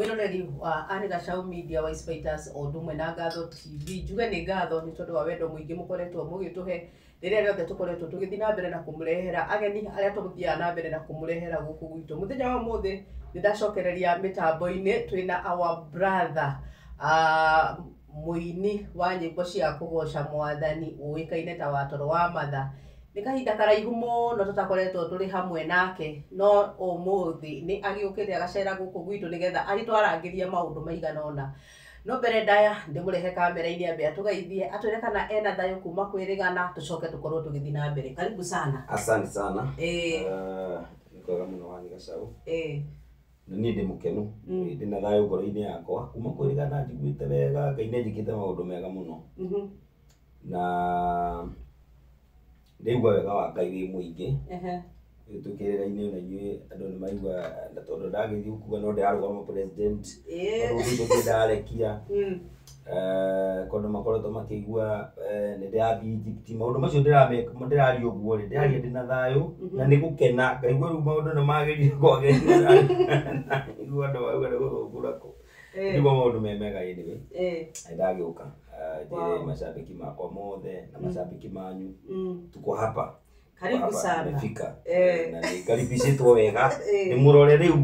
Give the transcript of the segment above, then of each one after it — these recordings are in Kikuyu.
Mwĩroreri wa Anne Gacau Media, Wise Fighters o ũndũ ũmwe na Ngatho TV, njuge nĩ ngatho nĩ tondũ wa wendo mũingĩ mũkoretwo mũgĩtũhe rĩrĩa rĩothe tũkoretwo tũgĩthiĩ na mbere na kũmũrehera ageni arĩa tũthiaga na mbere na kũmũrehera gũkũ gwitũ. Mũthenya wa ũmũthĩ nĩ ndacokereria mĩtambo-inĩ twĩna our brother, mũini wa nyĩmbo cia kũgoca mwathani ũĩkaine ta Watoro wa Matha. Nĩ kahinda karaihu mũno tũtakoretwo tũrĩ hamwe nake, no ũmũthĩ nĩ agĩũkĩte agacera gũkũ gwitũ nĩgetha agĩtwarangĩrie maũndũ maigana ũna. No mbere ndaya ndĩmũrehe kamera-inĩ ambe atũgeithie, atwĩre kana ena thayũ kuma kwĩrĩgana, tũcoke tũkorwo tũgĩthiĩ na mbere. Karibu sana. Asante sana. Nĩ kwega mũno Wani Gacau. Na niĩ ndĩ mũkenu. Ndĩ na thayũ ngoro-inĩ yakwa kuma kwĩrĩgana, njiguĩte wega. Ngai nĩ anjĩkĩte maũndũ mega mũno na ndĩigua wega wa Ngai wĩ mũingĩ. Rĩu tũkĩrĩra-inĩ na inyuĩ andũ nĩ maigua, na tondũ ndagĩthiĩ kuga no ndĩrarũgama president, tondũ ũndũ ũcio ndarekia. Kondũ makoretwo makĩigua nĩ ndĩrathiĩ Egypt, maũndũ macio ndĩrameka, ndĩraria ũguo rĩ, ndĩraria ndĩna thayũ na nĩ gũkena ngaigua rĩu maũndũ nĩ magĩrire kwagĩrĩra, igua andũ mauga nĩ gũthũngũra kũ nĩguo maũndũ me mega. Anyway, nĩ ndagĩũka njĩre mashabiki makwa mothe na mashabiki manyu, tuko hapa. Karibu Hapa sana. nimefika na nĩkaribicĩtwo wega nĩ mũrore rĩu.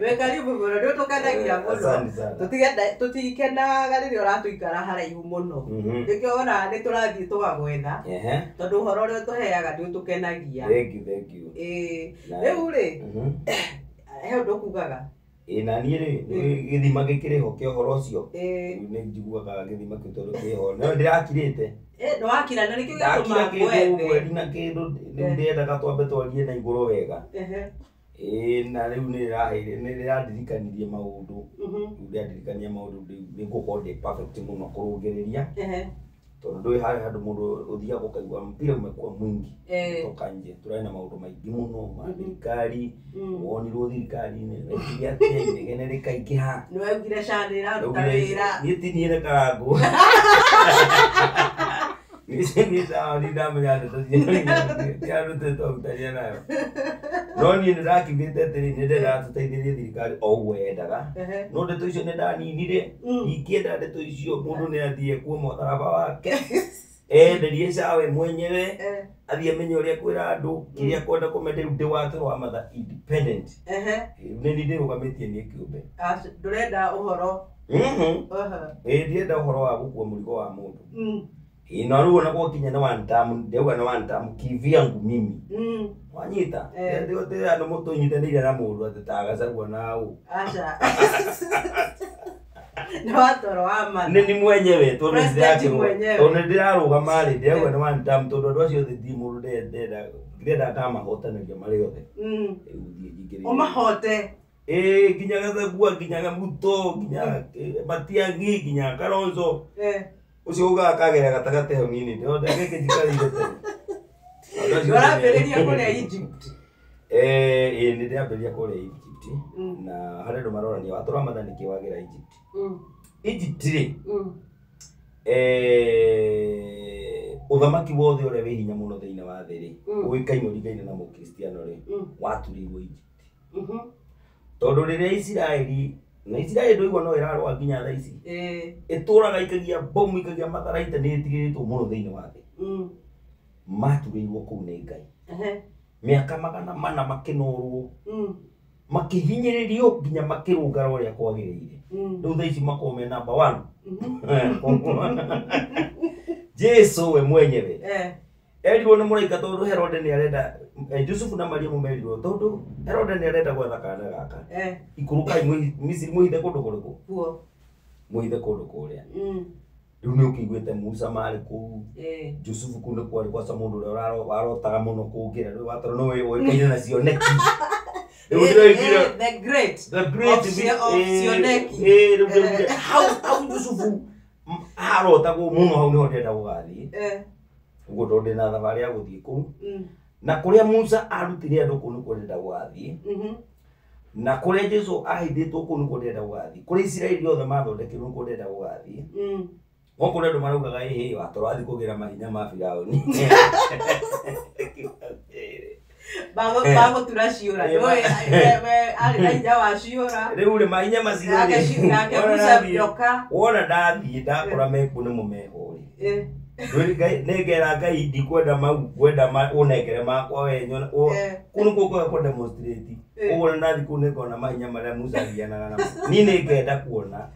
We karibu mũno, nĩ ũtũkenagia mũno. Asante sana. Tũtikenaga rĩrĩa ũratũikara haraihu mũno. Nĩkĩo wonaga nĩ tũrathiĩ tũgagwetha tondũ ũhoro ũrĩa ũtũheaga nĩ ũtũkenagia. Thank you, thank you. Rĩu rĩ, he ũndũ ũkugaga? Ĩ, na niĩ rĩ, gĩthima gĩkĩrĩ ho kĩa ũhoro ũcio. Rĩu nĩ njiguaga gĩthima kĩu tondũ kĩho no ndĩrakirĩte. Nĩ wakira na nĩkĩo ndakira gĩatũma kĩndũ ngwethe. Mweri na kĩndũ rĩu ndĩendaga twambe twarie na igũrũ wega. Ĩ, na rĩu nĩ rĩraheire, nĩ rĩrandirikanirie maũndũ. Rĩu rĩandirikania maũndũ, rĩu nĩ ngũkorwo ndĩ perfect mũno kũrũngĩrĩria tondũ ndũĩ harĩ handũ mũndũ ũthiaga ũkaigua mpira umekuwa mwingi toka nje, tũrarĩ na maũndũ maingĩ mũno ma thirikari. Wonirwo thirikari-inĩ wekire atĩa, inegene rĩkaingĩha. Nĩ waugire SHA nĩ ĩraruta wĩra. Niĩ ti niĩ nĩ karangũ, niĩ sawa, niĩ ndamenya ndeto ciarutĩtwo hutania nayo, no niĩ nĩ ndakiugĩte atĩrĩ, nĩ ndendaga tũteithĩrĩrie thirikari o ũguo yendaga, no ndeto icio nĩ ndaninire. Ingĩenda ndeto icio mũndũ nĩ athiĩ kuo mũtharaba wake, enderie SHA we mwenyewe, athiĩ amenye ũrĩa kwĩra andũ kĩrĩa kwenda kũmenda. Rĩu ndĩ Watoro wa Matha independent. Nĩ niĩ ndĩrũgamĩtie niĩ kĩũmbe. Ndũrenda ũhoro. Ĩ, ndienda ũhoro wa gũkua mũrigo wa mũndũ. Ĩ, na rĩu ona gwakinya nĩ one term, ndauga nĩ one term kivyangu mimi. Wanyita? Ndĩ andũ mũtũnyitanĩire na mũndũ atĩ ta Gachagua na ũ. Aca, nĩ Watoro wa Matha. Nĩ ni mwenyewe tondũ President ndĩrakĩrũga- mwenyewe. tondũ nĩ ndĩrarũgama rĩ, ndĩrauga nĩ one term tondũ andũ acio othe ndirĩ mũndũ ndĩrenda, ndĩrenda ngamahotanĩria marĩ othe. Rĩu thiĩ nyingĩrĩire. Ũmahote. Ĩ, nginya Gachagua, nginya Ruto, nginya Matiang'i, nginya Kalonzo ũcio ugaga kagera gatagatĩ hau nini ndĩrona gĩkĩ njikarĩire tene. Andũ acio othe. Ũrambĩrĩria kũrĩa Egypt. Ĩ, nĩ ndĩrambĩrĩria kũrĩa Egypt. Na harĩ andũ marorania Watoro wa Matha nĩkĩ wagĩra Egypt. Egypt rĩ, ũthamaki wothe ũrĩa wĩ hinya mũno thĩinĩ wa thĩ rĩ, ũĩkaine ũringaine na mũkristiano rĩ, waturĩirwo Egypt tondũ rĩrĩa Isiraeli, na Isiraeli ndũigua no ĩrarũa nginya thaa ici, ĩtũraga ikagia bomu, ikagia matharaita, nĩ ĩtigĩrĩtwo mũno thĩinĩ wa thĩ. Maturĩirwo kũu nĩ Ngai mĩaka 400 makĩnorwo, makĩhinyĩrĩrio nginya makĩrũngara ũrĩa kwagĩrĩire. Rĩu thaa ici makorwo me number one. Jesu we mwenyewe erirwo nĩ mũraika tondũ Herode nĩ arenda, Jusufu na Mariamu merirwo tondũ Herode nĩ arenda gwetha kana gaka, ikũrũkai Misiri mwĩhithe kũndũ kũrĩkũ? Kuo. Mwĩhithe kũndũ kũrĩa. Rĩu nĩ ũkĩiguĩte Musa marĩ kũu, Jusufu kũu nĩ kwarĩ kwaca mũndũ ũrĩa warotaga mũno kũngĩra. Rĩu Watoro nĩ ũĩkaine na cioneki. Rĩu ndĩroigire The great the great of cioneki. Rĩu ndĩroigire hau Jusufu arotagwo mũno, hau nĩho ndĩrenda gũgathiĩ. Ũguo tondũ ndĩna thabarĩ ya gũthiĩ kũu na kũrĩa Musa arutire andũ, kũu nĩkuo ndĩrenda gũgathiĩ, na kũrĩa Jesu ahithĩtwo, kũu nĩkuo ndĩrenda gũgathiĩ, kũrĩa Isiraeli othe mathondekeirwo, nĩkuo ndĩrenda gũgathiĩ. No kũrĩ andũ maraugaga ĩhĩ Watoro athiĩ kũgĩra mahinya ma Firaũni. Magũtura ciũra. Ndũĩ we arĩ na hinya wa ciũra. Rĩu rĩ mahinya macio rĩ. Nake Musa nyoka. Wona ndathiĩ ndakora mekuo nĩmo meho rĩ. Nĩngera Ngai ndikwenda mau ngwenda ũnengere makwa we nyona. Kũu nĩkuo kwaga kũ demonstrate. Ũguo na ndathiĩ kũu nĩngona mahinya marĩa Musa athianaga namo. Niĩ nĩngenda kuona.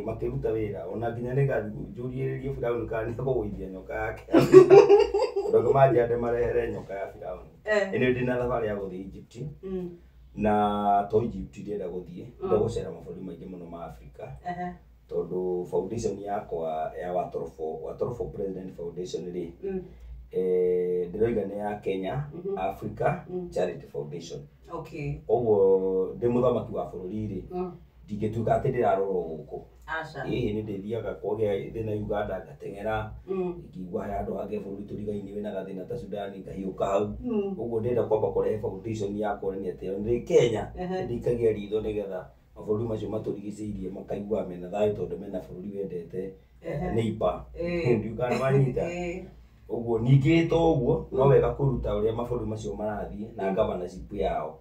Makĩruta wĩra ona nginya nĩngathiĩ njũriĩrĩrie Firaũni kana nĩekũgũithia nyoka yake. Tondũ manjĩra ndĩmarehere nyoka ya Firaũni. Ĩno ndĩna thabarĩ ya gũthiĩ Egypt. Na to Egypt ndĩrenda gũthiĩ, ndĩrenda gũcera mabũrũri maingĩ mũno ma Afrika. Tondũ foundation yakwa ya Watoro for President Foundation rĩ, ndĩroiga nĩ ya Kenya, Africa Charity Foundation. Okay. Koguo ndĩ mũthamaki wa bũrũri rĩ, ndingĩtuĩka atĩ ndĩrarora gũkũ. Aca. Ĩĩ nĩ ndĩthiaga kwagĩa thĩna Uganda ngateng'era, ingĩigua he handũ hangĩ bũrũri tũrigainie wĩna gathĩna ta Sudan ngahiũka hau. Ũguo ndĩrenda kwamba kũrehe foundation ya kuonania atĩ ndĩ Kenya, nĩndĩikagia ritho nĩgetha mabũrũri macio matũrigicĩirie makaigua mena thayũ tondũ mena bũrũri wendete neighbor. Ndiũĩ kana nĩwanyita. Ũguo ningĩ to ũguo no wega kũruta ũrĩa mabũrũri macio marathiĩ na governorship yao.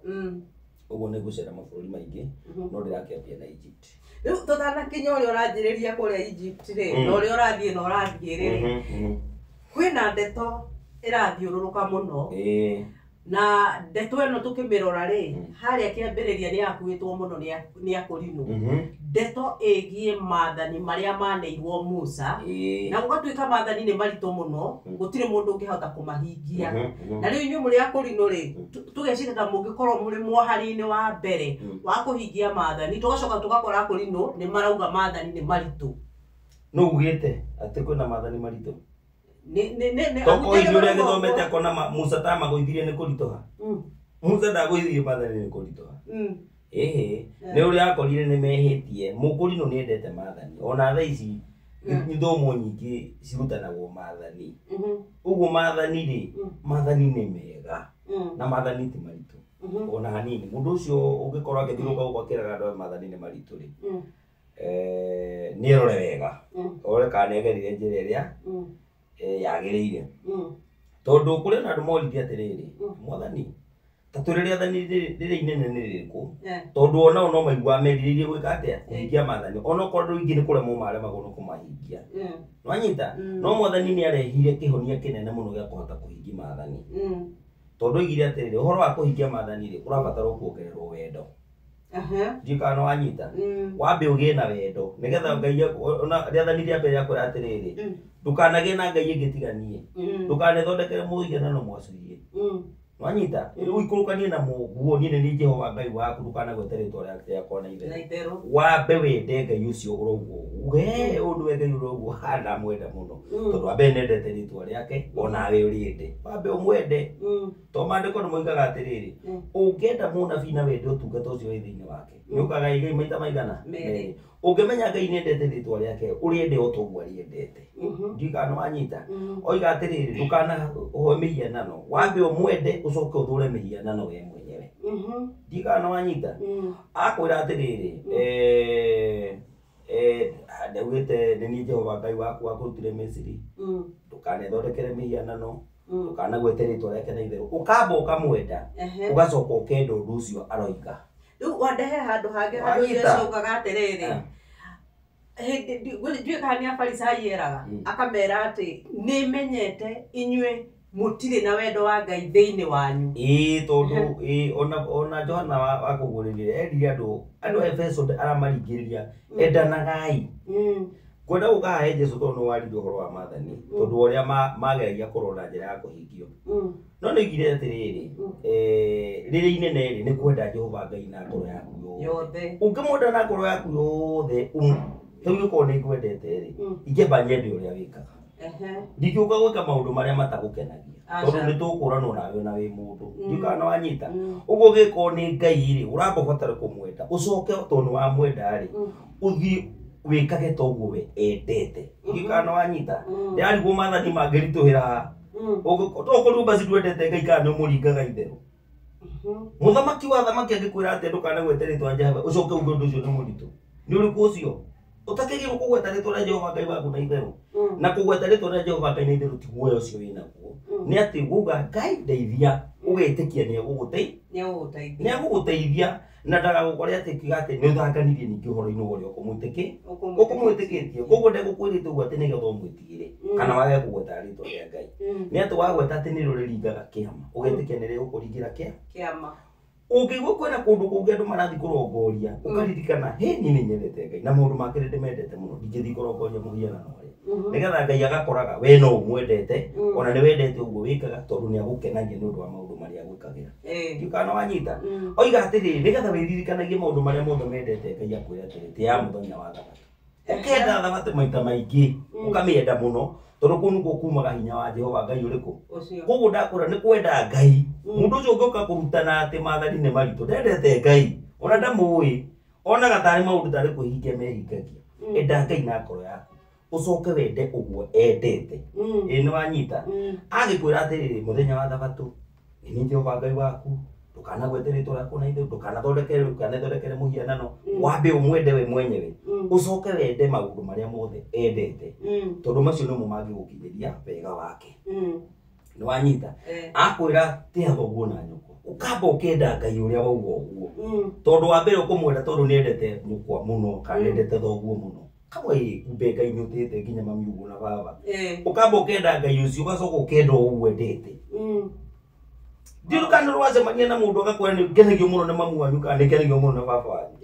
Ũguo nĩ ngũcera mabũrũri maingĩ no ndĩrakĩambia na Egypt. Rĩu tũtanakinya ũrĩa ũranjĩrĩria kũrĩa Egypt rĩ, na ũrĩa ũrathiĩ na ũrathiĩ rĩ, kwĩna ndeto ĩrathiũrũrũka mũno. Na ndeto ĩno tũkĩmĩrora rĩ, harĩa kĩambĩrĩria nĩ yakuĩtwo mũno nĩ akũrinũ. Ndeto ĩgiĩ maathani marĩa maneirwo Musa, na gũgatuĩka maathani nĩ maritũ mũno, gũtirĩ mũndũ ũngĩhota kũmahingia. Na rĩu inyuĩ mũrĩ akũrinũ rĩ, tũgeciria ta mũngĩkorwo mũrĩ mwahari-inĩ wa mbere wa kũhingia maathani, tũgacoka tũgakora akũrinũ nĩ marauga maathani nĩ maritũ. Nũ ugĩte atĩ kwĩna maathani maritũ? Toko inyuĩ ũrĩa gĩthomete akona Musa ta magũithirie nĩ kũritũha. Musa ndagũithirie maathani nĩ kũritũha. Ĩhĩ, nĩ ũrĩa akorire nĩ mehĩtie. Mũkũrinũ nĩ endete maathani. Ona thaa ici ithomo nyingĩ cirutanagwo maathani. Ũguo maathani rĩ, maathani nĩ mega na maathani ti maritũ. Ona hanini. Mũndũ ũcio ũngĩkorwo agĩthiũrũrũka gũkũ akĩraga andũ maathani nĩ maritũ rĩ, nĩ erore wega. Ore kana nĩ agerire njĩra ĩrĩa yagĩrĩire. Tondũ kũrĩ na andũ moririe atĩrĩrĩ, mwathani, ta twĩre rĩathani rĩrĩa inene nĩ rĩrĩkũ? Tondũ onao no maiguaga merirĩirie gwĩka atĩa? Kũhingia maathani. Onokorwo andũ aingĩ nĩ kũremwo maremagwo nĩ kũmahingia. Nĩwanyita? No mwathani nĩ arehire kĩhonia kĩnene mũno gĩa kũhota kũhingia maathani. Tondũ oigire atĩrĩrĩ, ũhoro wa kũhingia maathani rĩ, ũrabatarwo kuongererwo wendo. Ndiũĩ kana nĩwanyita? Wambe ũgĩe na wendo nĩgetha Ngai ona rĩathani rĩa mbere rĩakwĩra atĩrĩrĩ, ndũkanagĩe na Ngai ĩngĩ tiga niĩ. Ndũkanethondekere mũhianano mwacũhie. Nĩwanyita? Ũikũrũkanie na mũguo, niĩ nĩ niĩ Jehova Ngai waku, ndũkanagwete rĩtwa rĩakwa na itherũ. Wambe wende Ngai ũcio ũrauga ũguo. We ũyũ nĩwe Ngai ũrauga, ha ndamwenda mũno. Tondũ wambe nĩendete rĩtwa rĩake, onawe ũrĩende. Wambe ũmwende. To maandĩko nĩmoigaga atĩrĩrĩ, ũngĩenda mũnabii na wende ũtungata ũcio wĩ thĩinĩ wake, nĩũkaga Ngai maita maigana? Merĩ. Ũngĩmenya Ngai nĩendete rĩtwa rĩake, ũrĩende o ta ũguo arĩendete. Ndiũĩ kana nĩwanyita? Oiga atĩrĩrĩ, ndũkanahoe mĩhianano, wambe ũmwende ũcoke ũthũre mĩhianano we mwenyewe. Ndiũĩ kana nĩwanyita? Akwĩra atĩrĩrĩ, ndaugĩte nĩ niĩ Jehova Ngai waku wakũrutire Misiri, ndũkanethondekere mĩhianano, ndũkanagwete rĩtwa rĩake na itherũ. Ũkamba ũkamwenda, ũgacoka ũkenda ũndũ ũcio aroiga. Rĩu wandehe handũ hangĩ handũ Jesũ augaga atĩrĩrĩ, ndiũĩ kana nĩ Afarisai eraga, akamera atĩ nĩmenyete inyuĩ mũtirĩ na wendo wa Ngai thĩinĩ wanyu. Ĩĩ, tondũ ona Johana wa kũguũrĩria erire andũ a Efeso aramaringĩrĩria endanagai. Ngwenda gũka haha he Jesũ tondũ nĩwaririe ũhoro wa maathani, tondũ ũrĩa mageragia kũrora na njĩra ya kũhingio. No nĩoigire atĩrĩrĩ, rĩrĩa inene rĩ, nĩ kwenda Jehova Ngai na ngoro yaku yothe. Ũngĩmwenda na ngoro yaku yothe, rĩu okorwo nĩ ngwendete rĩ, ingĩamba nyende ũrĩa wĩkaga. Ndingĩũka gwĩka maũndũ marĩa matagũkenagia. Tondũ nĩ tũkũranwo nawe na wĩ mũndũ. Ndiũĩ kana nĩwanyita? Ũguo ũngĩkorwo nĩ Ngai rĩ, ũramba ũbatare kũmwenda. Ũcoke tondũ nĩwamwenda rĩ, ũthiĩ wĩkage ta ũguo we endete. Ndiũĩ kana nĩwanyita? Ndĩrarigwo maathani mangĩritũhĩra haha. Tokorwo basi ndwendete Ngai kana nĩũmũringaga itherũ. Mũthamaki wa thamaki angĩkwĩra atĩa ndũkanagwete rĩtwa Jehova, ũcoke uge ũndũ ũcio nĩ mũritũ. Nĩ ũrĩkũ ũcio? Ũtakĩgĩrwo kũgweta rĩtwa rĩa Jehova Ngai waku na itherũ. Na kũgweta rĩtwa rĩa Jehova Ngai na itherũ ti guoya ũcio wĩnaguo. Nĩ atĩ wauga Ngai ndeithia, Ũgetĩkia nĩ egũgũteithia na ndagagũkore atĩ kiuga atĩ nĩ ũthanganirie ningĩ ũhoro-inĩ ũrĩa ũkũmwĩtĩkĩtie. Koguo ndegũkwĩrĩte ũguo atĩ nĩgetha ũmwĩtigĩre kana wage kũgweta rĩtwa rĩa Ngai. Nĩ atĩ wagweta atĩ nĩrĩo rĩringaga kĩama, ũgetĩkia nĩ rĩgũkũringĩra kĩama. Ũngĩigua kwĩna kũndũ kũngĩ andũ marathiĩ kũrongoria, ũkaririkana hĩ niĩ nĩ nyendete Ngai na maũndũ make nĩ ndĩmendete mũno, ndingĩthiĩ kũrongoria mũhianano ũrĩa. Nĩgetha Ngai agakoraga we no ũmwendete, ona nĩ wendete ũguo wĩkaga tondũ nĩ agũkenagia nĩ ũndũ wa maũndũ marĩa agwĩkagĩra. Ndiũĩ kana wanyita. Oiga atĩrĩrĩ, nĩgetha wĩririkanagie maũndũ marĩa mothe mendete Ngai akwĩra atĩrĩ, tĩa mũthenya wa Thabatũ. Ũkenda Thabatũ maita maingĩ, ũkamĩenda mũno, tondũ kũu nĩkuo kumaga hinya wa Jehova Ngai ũrĩkũ. Koguo ndakwĩra nĩ kwenda Ngai. Mũndũ ũcio ũngĩũka kũrutana atĩ maathani nĩ maritũ, ndendete Ngai, ona ndamũĩ, onaga tarĩ maũndũ tarĩ kwĩhingia mehingagia. Enda Ngai na ngoro yaku, ũcoke wende ũguo endete. Ĩĩ nĩ wanyita. Agĩkwĩra atĩrĩrĩ, mũthenya wa Thabatũ nĩ niĩ Jehova Ngai waku, ndũkanagwete rĩtwa rĩakwa na itherũ, ndũkanethondekere mũhianano, wambe ũmwende we mwenyewe, ũcoke wende maũndũ marĩa mothe endete, tondũ macio nĩmo mangĩgũkinyĩria wega wake. Nĩ wanyita. Akwĩra tĩa thoguo na nyũkwa, ũkamba ũkenda Ngai ũrĩa wauga ũguo, tondũ wa mbere ũkũmwenda tondũ nĩendete nyũkwa mũno kana nĩendete thoguo mũno. Kamwe kumbe Ngai nĩ ũtĩĩte nginya mami ũguo na baba. Ũkamba ũkenda Ngai ũcio, ũgacoka ũkenda ũguo endete. Ndiũĩ kana nĩũracemania na mũndũ agakwĩra nĩ ngenagio mũno nĩ mamu wanyu kana nĩ ngenagio mũno na baba wanyu.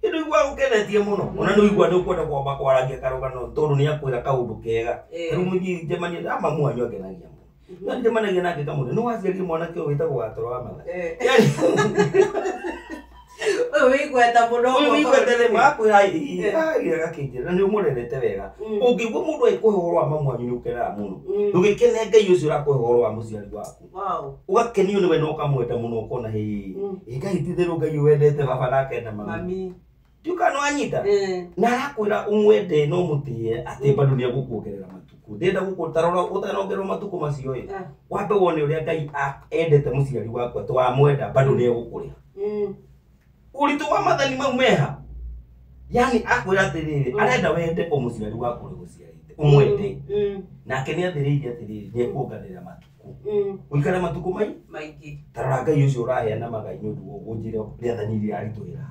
Ĩndĩ ũiguaga ũkenetie mũno, ona nĩ ũiguaga nĩ ũkwenda kwamba kwaragia karũgano tondũ nĩ akwĩra kaũndũ kega. Rĩu mũthiĩ njemanie na mamu wanyu angenagia mũno. No njemanagia nake kamũndũ, nĩ waciarire mwanake ũyũ wĩtagwo Watoro wa Matha. Ũyũ wĩigweta mũno. Ũyũ wĩigweta rĩ, akwĩra agakĩnjĩra na nĩ ũmũrerete wega. Ũngĩigua mũndũ agĩkũhe ũhoro wa mamu wanyu nĩ ũkenaga mũno. Ndũgĩkene Ngai ũcio ũrakũhe ũhoro wa mũciari waku. Ũgakenio nĩwe na ũkamwenda mũno ũkona hĩ, Ngai ti itherũ Ngai wendete baba na akenda mami. Ndiũĩ kana nĩwanyita. Na arakwĩra ũmwende na ũmũtĩe atĩ bado nĩ egũkuongerera matukũ. Ndĩrenda gũkũtarora ũtanongererwo matukũ macio ĩ, wambe wone ũrĩa Ngai endete mũciari waku atĩ wamwenda bado nĩ egũkũrĩha. Ũritũ wa mathani mau meha. Yani akwĩra atĩrĩrĩ, arenda wende o mũciari waku ũrĩa ũgũciarĩte, ũmwende. Nake nĩ athĩrĩirie atĩrĩrĩ, nĩ ekuongerera matukũ. Ũikare matukũ maingĩ. Tarora Ngai ũcio ũraheana magai nĩ ũndũ wa ũguo njĩre rĩathani rĩraritũhĩra.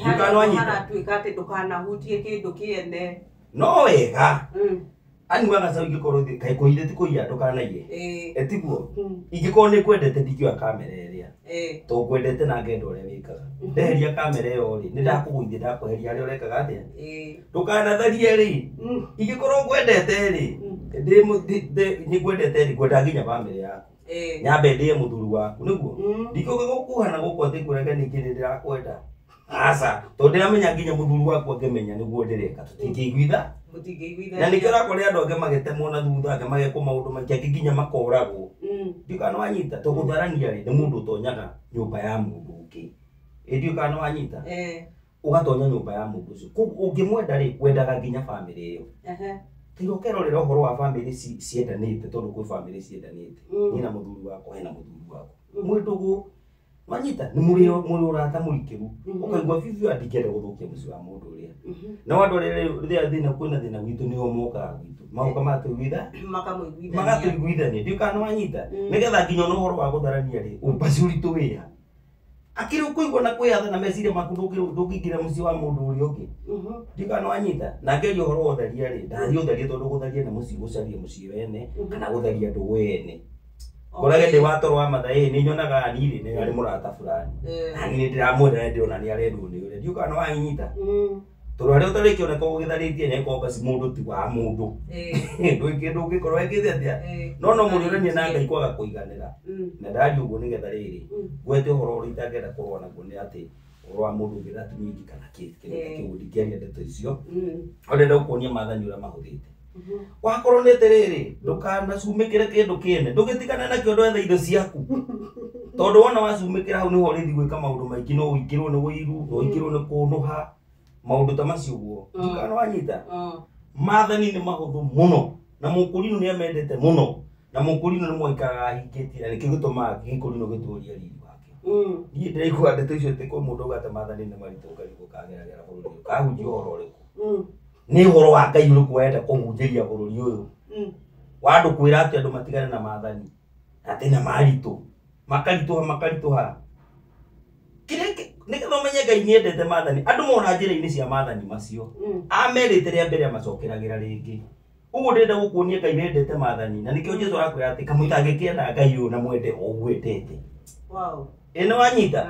Haratuĩka atĩ ndũkanahutie kĩndũ kĩene. No wega. Ani wa gacau ingĩkorwo kaĩ kũiyire ti kũiya ndũkanaiye. Tiguo? Ingĩkorwo nĩ ngwendete ndingĩoya kamera ĩrĩa. Tondũ ngwendete na ngenda ũrĩa wĩkaga. Ndeheria kamera ĩyo rĩ, nĩ ndakũgũithia ndakweheria harĩa ũrekaga atĩa. Ndũkanatharie rĩ. Ingĩkorwo ngwendete rĩ, nĩ ngwendete rĩ, ngwendaga nginya bamĩrĩ yaku. Nyambe ndĩe mũthuri waku, nĩguo? Ndingĩũka gũkuha na gũkũ atĩ ngwĩrage ningĩ nĩ ndĩrakwenda. Aca, tondũ ndĩramenya nginya mũthuri waku angĩmenya nĩguo ndĩreka, tũtingĩiguitha. Na nĩkĩo ũrakora andũ angĩ magĩtemwo na thutha, angĩ magekwo maũndũ maingĩ, angĩ nginya makoragwo. Ndiũĩ kana nĩwanyita, tondũ gũtharania rĩ, nĩ mũndũ ũtonyaga nyũmba ya mũndũ ũngĩ. Ndiũĩ kana nĩwanyita. Ũgatonya nyũmba ya mũndũ ũcio. Koguo ũngĩmwenda rĩ, wendaga nginya bamĩrĩ ĩyo. Tiga ũkerorera ũhoro wa bamĩrĩ ciendanĩte, tondũ kwĩ bamĩrĩ ciendanĩte. Niĩ na mũthuri wakwa, he na mũthuri wakwa. Mwĩ ndũgũ, wanyita, nĩ mũrĩ ũrata mũrikĩru. Ũkaigua biũ biũ ndingĩenda gũthũkia mũciĩ wa mũndũ ũrĩa. No andũ arĩa rĩrĩa thĩna kwĩna thĩna gwitũ nĩo mokaga gwitũ. Magoka magatũiguithania. Ndiũĩ kana nĩwanyita. Nĩgetha nginya ona ũhoro wa gũtharania rĩ, ũmbaci ũritũ wĩha. Akĩrĩ ũkũigua na kwĩyatha na meciria maku ndũngĩingĩra mũciĩ wa mũndũ ũrĩa ũngĩ. Ndiũĩ kana nĩwanyita. Na ngĩaria ũhoro wa ũtharia rĩ, ndathiĩ ũtharia tondũ gũtharia nĩ mũciĩ, gũcaria mũciĩ wene, kana gũtharia ndũgũ ene. Ngorage ndĩ wa toro wa matha ĩ, nĩ nyonaga ani rĩ, nĩ arĩ mũrata fulani. Na niĩ ndĩramwenda na ndĩrona nĩ arendwo nĩ ũrĩa. Ndiũĩ kana nĩwanyita. Tondũ harĩa ũtarĩkĩoneka ũgĩtharĩtie nĩ kombaci mũndũ ti wa mũndũ. Ndũngĩkorwo wekĩte atĩa. No no mũrĩũranie na Ngai kwaga kũiganĩra. Na ndaria ũguo nĩgetha rĩrĩ, ngwete ũhoro ũrĩa itangĩenda kũrũa naguo nĩ atĩ ũhoro wa mũndũ ũngĩ na atumia aingĩ kana kĩ, kĩrĩa ta kĩu ndingĩaria ndeto icio. No ndĩrenda gũkuonia maathani ũrĩa mahũthĩte. Wakorwo nĩ atĩrĩrĩ, ndũkanacumĩkĩre kĩndũ kĩene, ndũgĩtigane nakĩo ndwethe indo ciaku. Tondũ wona wacumĩkĩra hau nĩho ũrĩthiĩ gwĩka maũndũ maingĩ, no ũingĩrwo nĩ ũiru, no ũingĩrwo nĩ kũnũha, maũndũ ta macio ũguo. Ndiũĩ kana wanyita. Maathani nĩ mahũthũ mũno, na mũkũrinũ nĩ amendete mũno, na mũkũrinũ nĩ mwaikaraga ahingĩtie, na nĩkĩo gĩtũmaga gĩkũrinũ gĩtũrie riri wakĩo. Niĩ ndĩraigua ndeto icio atĩ kwĩ mũndũ auga atĩ maathani nĩ maritũ ũkarigwo kageragera bũrũri ũyũ, kahunjia ũhoro ũrĩkũ? Nĩ ũhoro wa Ngai ũrĩkũ wenda kũhunjĩria bũrũri ũyũ? Wa andũ kwĩra atĩ andũ matigane na maathani, atĩ na maritũ. Makarituha makarituha. Kĩrĩa nĩgetha ũmenye Ngai nĩendete maathani, andũ mona njĩra-inĩ cia maathani macio. Amerite rĩa mbere amacokeragĩra rĩngĩ. Ũguo ndĩrenda gũkuonia Ngai nĩendete maathani, na nĩkĩo Jesũ arakwĩra atĩ kamũtangĩkĩenda Ngai ũyũ na mwende o ũguo endete. Wow. Ĩ nĩ wanyita?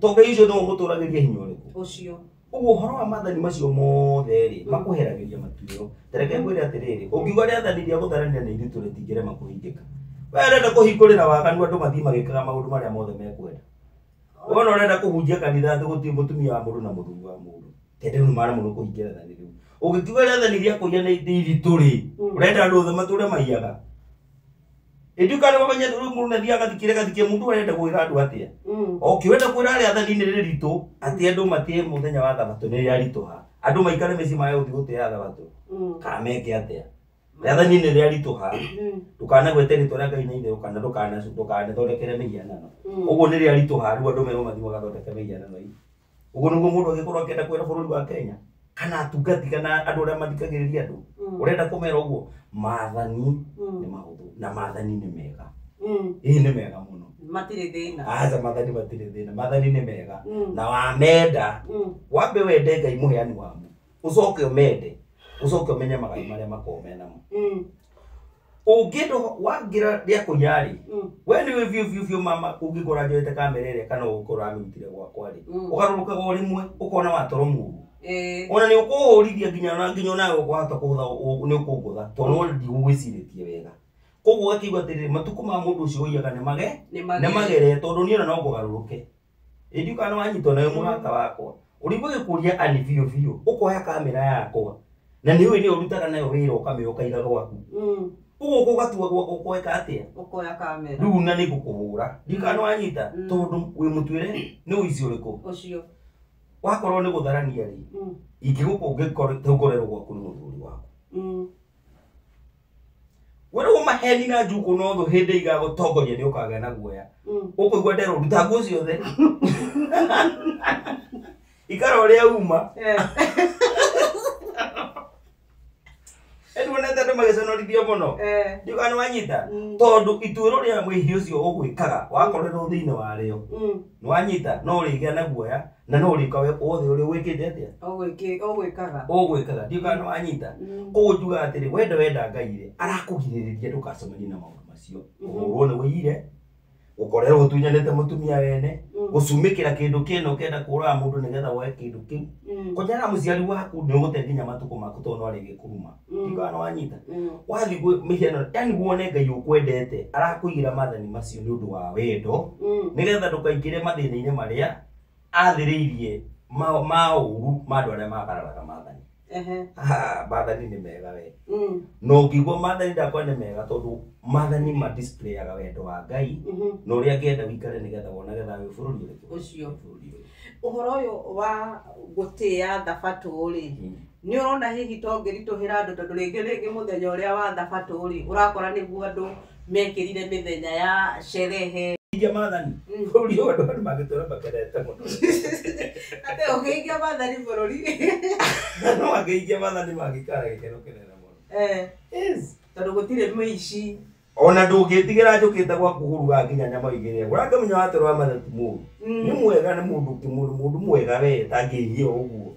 To Ngai ũcio nĩwe ũgũtũragĩria hinya ũrĩkũ? Ũcio. Ũguo ũhoro wa maathani macio mothe rĩ, makũheragĩria matuĩro. Ta reke ngwĩre atĩrĩrĩ, ũngiuga rĩathani rĩa gũtharania nĩ iritũ rĩtingĩrema kũhingĩka. We ũrenda kũhingũrĩra waganu andũ mathiĩ magĩkaga maũndũ marĩa mothe mekwenda. Wona ũrenda kũhunjia kanitha atĩ gũtirĩ mũtumia wa mũndũ na mũthuri wa mũndũ. Tende rĩu nĩmaremwo nĩ kũhingia rĩathani rĩu. Ũngĩkiuga rĩathani rĩa kũiya nĩ iritũ rĩ, ũrenda andũ othe matũre maiyaga. Ĩndĩ kana ũmenye rĩu mũndũ nĩathiaga agathikĩre gathikie mũndũ arenda kwĩra andũ atĩa. Okay, ũrenda kwĩra rĩathani nĩ rĩritũ atĩ andũ matĩe mũthenya wa thabatũ nĩ rĩaritũha. Andũ maikare mĩciĩ mage gũthiĩ gũtĩa thabatũ. Kana meke atĩa. Rĩathani nĩ rĩaritũha. Ndũkanagwete rĩtwa rĩa Ngai na itherũ kana ndũkanethondekere mĩhianano. Ũguo nĩ rĩaritũha rĩu andũ merwo mathiĩ magathondeke mĩhianano ĩyo. Ũguo nĩguo mũndũ angĩkorwo akĩenda kwĩra bũrũri wa Kenya kana atungati kana andũ arĩa mathikagĩrĩria andũ. Ũrenda kũmera ũguo maathani nĩ mahũthũ na maathani nĩ mega. Ĩĩ nĩ mega mũno. Matirĩ thĩna. Aca maathani matirĩ thĩna. Maathani nĩ mega. Na wamenda wambe wende Ngai mũheani wamo. Ũcoke ũmende. Ũcoke ũmenye magai marĩa makoragwo menamo. Ũngĩenda wangĩra rĩa kũiya rĩ, we nĩwe biũ biũ biũ mama ũngĩkora njoete kamera ĩrĩa kana ũgũkora ũramĩrutire gwakwa rĩ, ũgarũrũkaga o rĩmwe ũkona watoro mũru. Ona nĩ ũkũhũrithia nginya onawe ũkũhota kũhũtha nĩ ũkũngũtha tondũ no ndigũgwĩcirĩtie wega. Koguo ũgakĩigua atĩrĩrĩ matukũ ma mũndũ ũcio ũiyaga nĩ magere tondũ niĩ ona no ngũgarũrũke. Ĩndĩ kana wanyitwo nawe mũrata wakwa, ũrĩigua gĩkũria ani biũ biũ, ũkoya kamera yakwa na nĩ ũĩ nĩyo ũrutaga nayo wĩra ũkamĩoya ũkaiga gwaku. Ũguo ũgatua gwaku ũkoeka atĩa? Ũkoya kamera. Rĩu na nĩ ngũkũhũra. Ndikana wanyita tondũ wĩ mũtuĩre nĩ ũici ũrĩkũ? Ũcio. Wakorwo nĩ gũtharania rĩ, ingĩgũkũ ũngĩkorerwo gwaku nĩ mũthuri waku. Wĩrwo maheni na njukũ no thũ hĩndĩ igagũtongoria nĩ ũkagĩa na guoya. Ũkũigua nderwo ruta nguo ciothe. Ikara ũrĩa uma. Nĩwonete andũ magĩconorithio mũno. Ndiũĩ kana nĩwanyita. Tondũ ituĩro rĩa mwĩhia ũcio ũgwĩkaga wakorerwo thĩinĩ warĩo. Nĩwanyita no ũrĩgĩa na guoya na no ũrĩka wothe ũrĩa ũgwĩkĩte atĩa? Ũgwĩkaga. Ũgwĩkaga. Ndiũĩ kana nĩwanyita. Koguo njugaga atĩrĩ wenda wenda Ngai rĩ, arakũgirĩrĩria ndũgacemanie na maũndũ macio. Kũhũrwo nĩ wĩire, gũkorerwo ũtunyanĩte mũtumia wene, gũcumĩkĩra kĩndũ kĩna ũkenda kũraga mũndũ nĩgetha woe kĩndũ kĩu. Kũnyarara mũciari waku nĩ ũgũte nginya matukũ maku tondũ no arĩgĩkũruma. Ndiũĩ kana nĩwanyita. Wathiĩ kwĩ mĩhianano, yani wone Ngai ũkwendete, arakũigĩra maathani macio nĩ ũndũ wa wendo, nĩgetha ndũkaingĩre mathĩna-inĩ marĩa athĩrĩirie ma ũru ma andũ arĩa magararaga maathani. Maathani nĩ mega we. Na ũngĩigua maathani ndakwa nĩ mega tondũ maathani ma displayaga wendo wa Ngai na ũrĩa angĩenda ũikare nĩgetha wonage thayũ bũrũri ũrĩkũ? Ũcio. Bũrũri ũyũ. Ũhoro ũyũ wa gũtĩa thabatũ rĩ, nĩ ũrona hihi to ũngĩritũhĩra andũ tondũ rĩngĩ mũthenya ũrĩa wa thabatũ rĩ, ũrakora nĩguo andũ mekĩrire mĩthenya ya sherehe. Hingia maathani. Bũrũri ũyũ andũ mangĩtũra makenete mũno. Atĩ ũkĩhingia maathani bũrũri. No angĩhingia maathani mangĩikara gĩkeno kĩnene mũno. Yes. Tondũ gũtirĩ mĩici. Ona ndũngĩtigĩra njũkĩte gwaku kũruga nginya nyama igĩrĩ. Ũrakĩmenya watũra wa matha ti mũru. Nĩ mwega nĩ mũndũ ũngĩ mũndũ mwega we tangĩhia ũguo.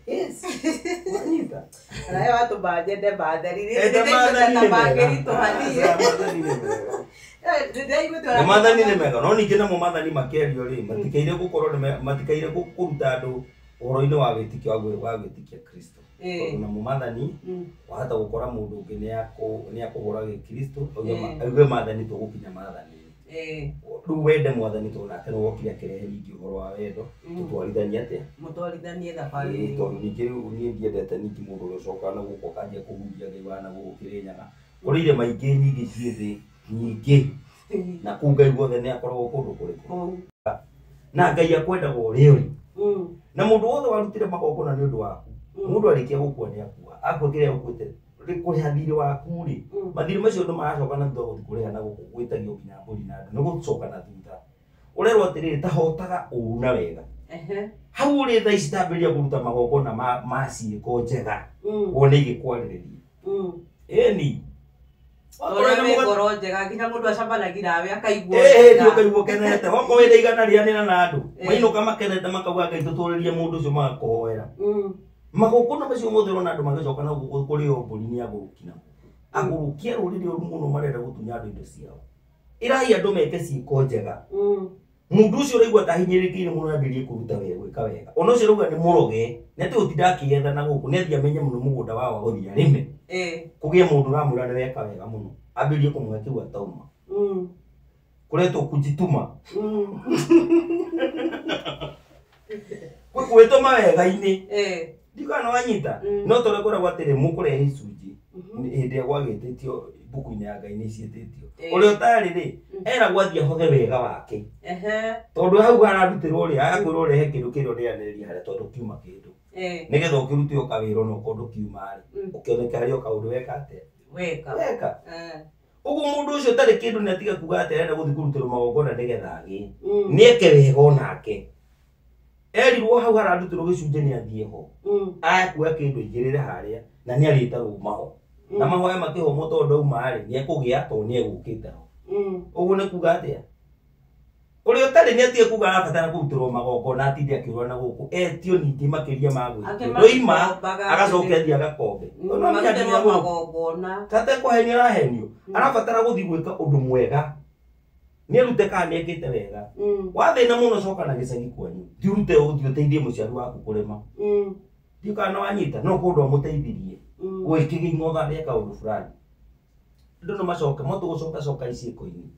Yes. Wanyita. Nawe watũma nyende maathani. Enda maathani nĩ mega. Mangĩritũha niĩ. Maathani nĩ mega. Na maathani nĩ mega no ningĩ namo maathani makĩario rĩ matikaire gũkorwo matikaire kũruta andũ ũhoro-inĩ wa wĩtĩkio wa gwĩtĩkia Kristo. Tondũ namo maathani wahota gũkora mũndũ ũngĩ nĩ akũhũra gĩkristo auge maathani tũgũkinya maathani. Rĩu wende mwathani tondũ nake nĩwe wokire akĩrehe ningĩ ũhoro wa wendo tũtwarithanie atĩa? Mũtwarithanie thabarĩ. Tondũ ningĩ rĩu niĩ ndiendete ningĩ mũndũ ũrĩa ũcokaga na gũkũ akanjia kũhunjia Ngai wa na gũkũ Kĩrĩnyaga. Kũrĩ irĩma ingĩ nyingĩ ciĩ thĩ nyingĩ na kũu Ngai guothe nĩ akoragwo kũndũ kũrĩkũ. Na Ngai akwendaga ũrĩa ũrĩ. Na mũndũ wothe warutire magongona nĩ ũndũ waku. Mũndũ arĩkia gũkua nĩ akua. Akua kĩrĩa ũkuĩte kũrĩha thirĩ waku rĩ. Mathirĩ macio andũ maracoka na thutha gũthiĩ kũrĩha na gũkũ gwĩtagio nginya mbũri na andũ nĩ gũcoka na thutha. Ũrerwo atĩrĩrĩ ta hotaga ũru na wega. Hau ũrĩ thaa ici tambĩrĩria kũruta magongona ma ciĩko njega. Wone igĩkwarĩrĩria. Ĩni. Ũrĩa wĩ ngoro njega nginya mũndũ acemanagia nawe akaigua ĩĩ ũkaigua ũkenete wakorwo wĩna igana rĩanĩra na andũ mainũka makenete makauga Ngai tũtũrĩrie mũndũ ũcio magakũhoera. Magongona macio mothe ũrona andũ magĩcoka na gũkũ kũrĩo mbũri nĩ agũrũki na agũrũki a rũrĩrĩ ũru mũno marenda gũtunya andũ indo ciao. Ĩrai andũ meke ciĩko njega. Mũndũ ũcio ũraigua ta ahinyĩrĩrĩkĩire mũno ambĩrĩrie kũruta wega gwĩka wega. Ona ũcio ũrauga nĩ mũroge, nĩ atĩ gũtinda akĩgetha na gũkũ, nĩ athiĩ amenye mũno mũgũnda wao wa gũthiĩ arĩme. Kũgĩe mũndũ ũramwĩra nĩ weka wega mũno, ambĩrĩrie kũmũhe kĩu atauma. Kũretwo kujituma. Gwĩtũma wega-inĩ. Ndikana nĩ wanyita. No tondũ kwĩragwo atĩrĩ mũkũrehe icunjĩ hĩndĩ ĩrĩa gwagĩtĩtio mbuku-inĩ ya Ngai nĩ ciĩtĩtio. Ũrĩa ũtarĩ rĩ, eragwo athiĩ ahothe wega wake. Tondũ hau hararutĩrwo rĩ, agakwĩrwo ũrehe kĩndũ kĩrĩa ũrĩanĩrĩria harĩa tondũ kiuma kĩndũ. Nĩgetha ũkĩrute o kawĩra ona okorwo ndũkiuma rĩ, ũkĩoneke harĩ o kaũndũ weka atĩa? Weka. Ũguo mũndũ ũcio ũtarĩ kĩndũ nĩ atiga kuga atĩ arenda gũthiĩ kũrutĩrwo magongona nĩgetha agĩe. Nĩ eke wega onake. Erirwo hau hararutĩrwo gĩcunjĩ nĩ athiĩ ho. Akuoya kĩndũ aigĩrĩre harĩa na nĩ arĩtarwo maho. Na mahoya makĩhomwo tondũ ndauma rĩ, nĩ ekũgĩa tondũ nĩ egũkĩte ho. Ũguo nĩ kuga atĩa? Ũrĩa ũtarĩ nĩ atige kuga arabatara kũrutĩrwo magongona atinde akĩũra na gũkũ etio ningĩ makĩria ma gwĩtio. Ndoima agacoke athiĩ agakombe. Tate kũhenio arahenio. Arabatara gũthiĩ gwĩka ũndũ mwega. Nĩ arute kana nĩ ekĩte wega. Wathĩna mũno coka na gĩcagi kwanyu. Thiĩ ũrute ũthiĩ ũteithie mũciari waku kũrĩma. Ndiũ kana nĩ wanyita no kũndũ amũteithirie. Gwĩkĩgĩa ing'otha rĩa kaũndũ fulani. Andũ no macoke motũgũcoka coka iciĩko-inĩ.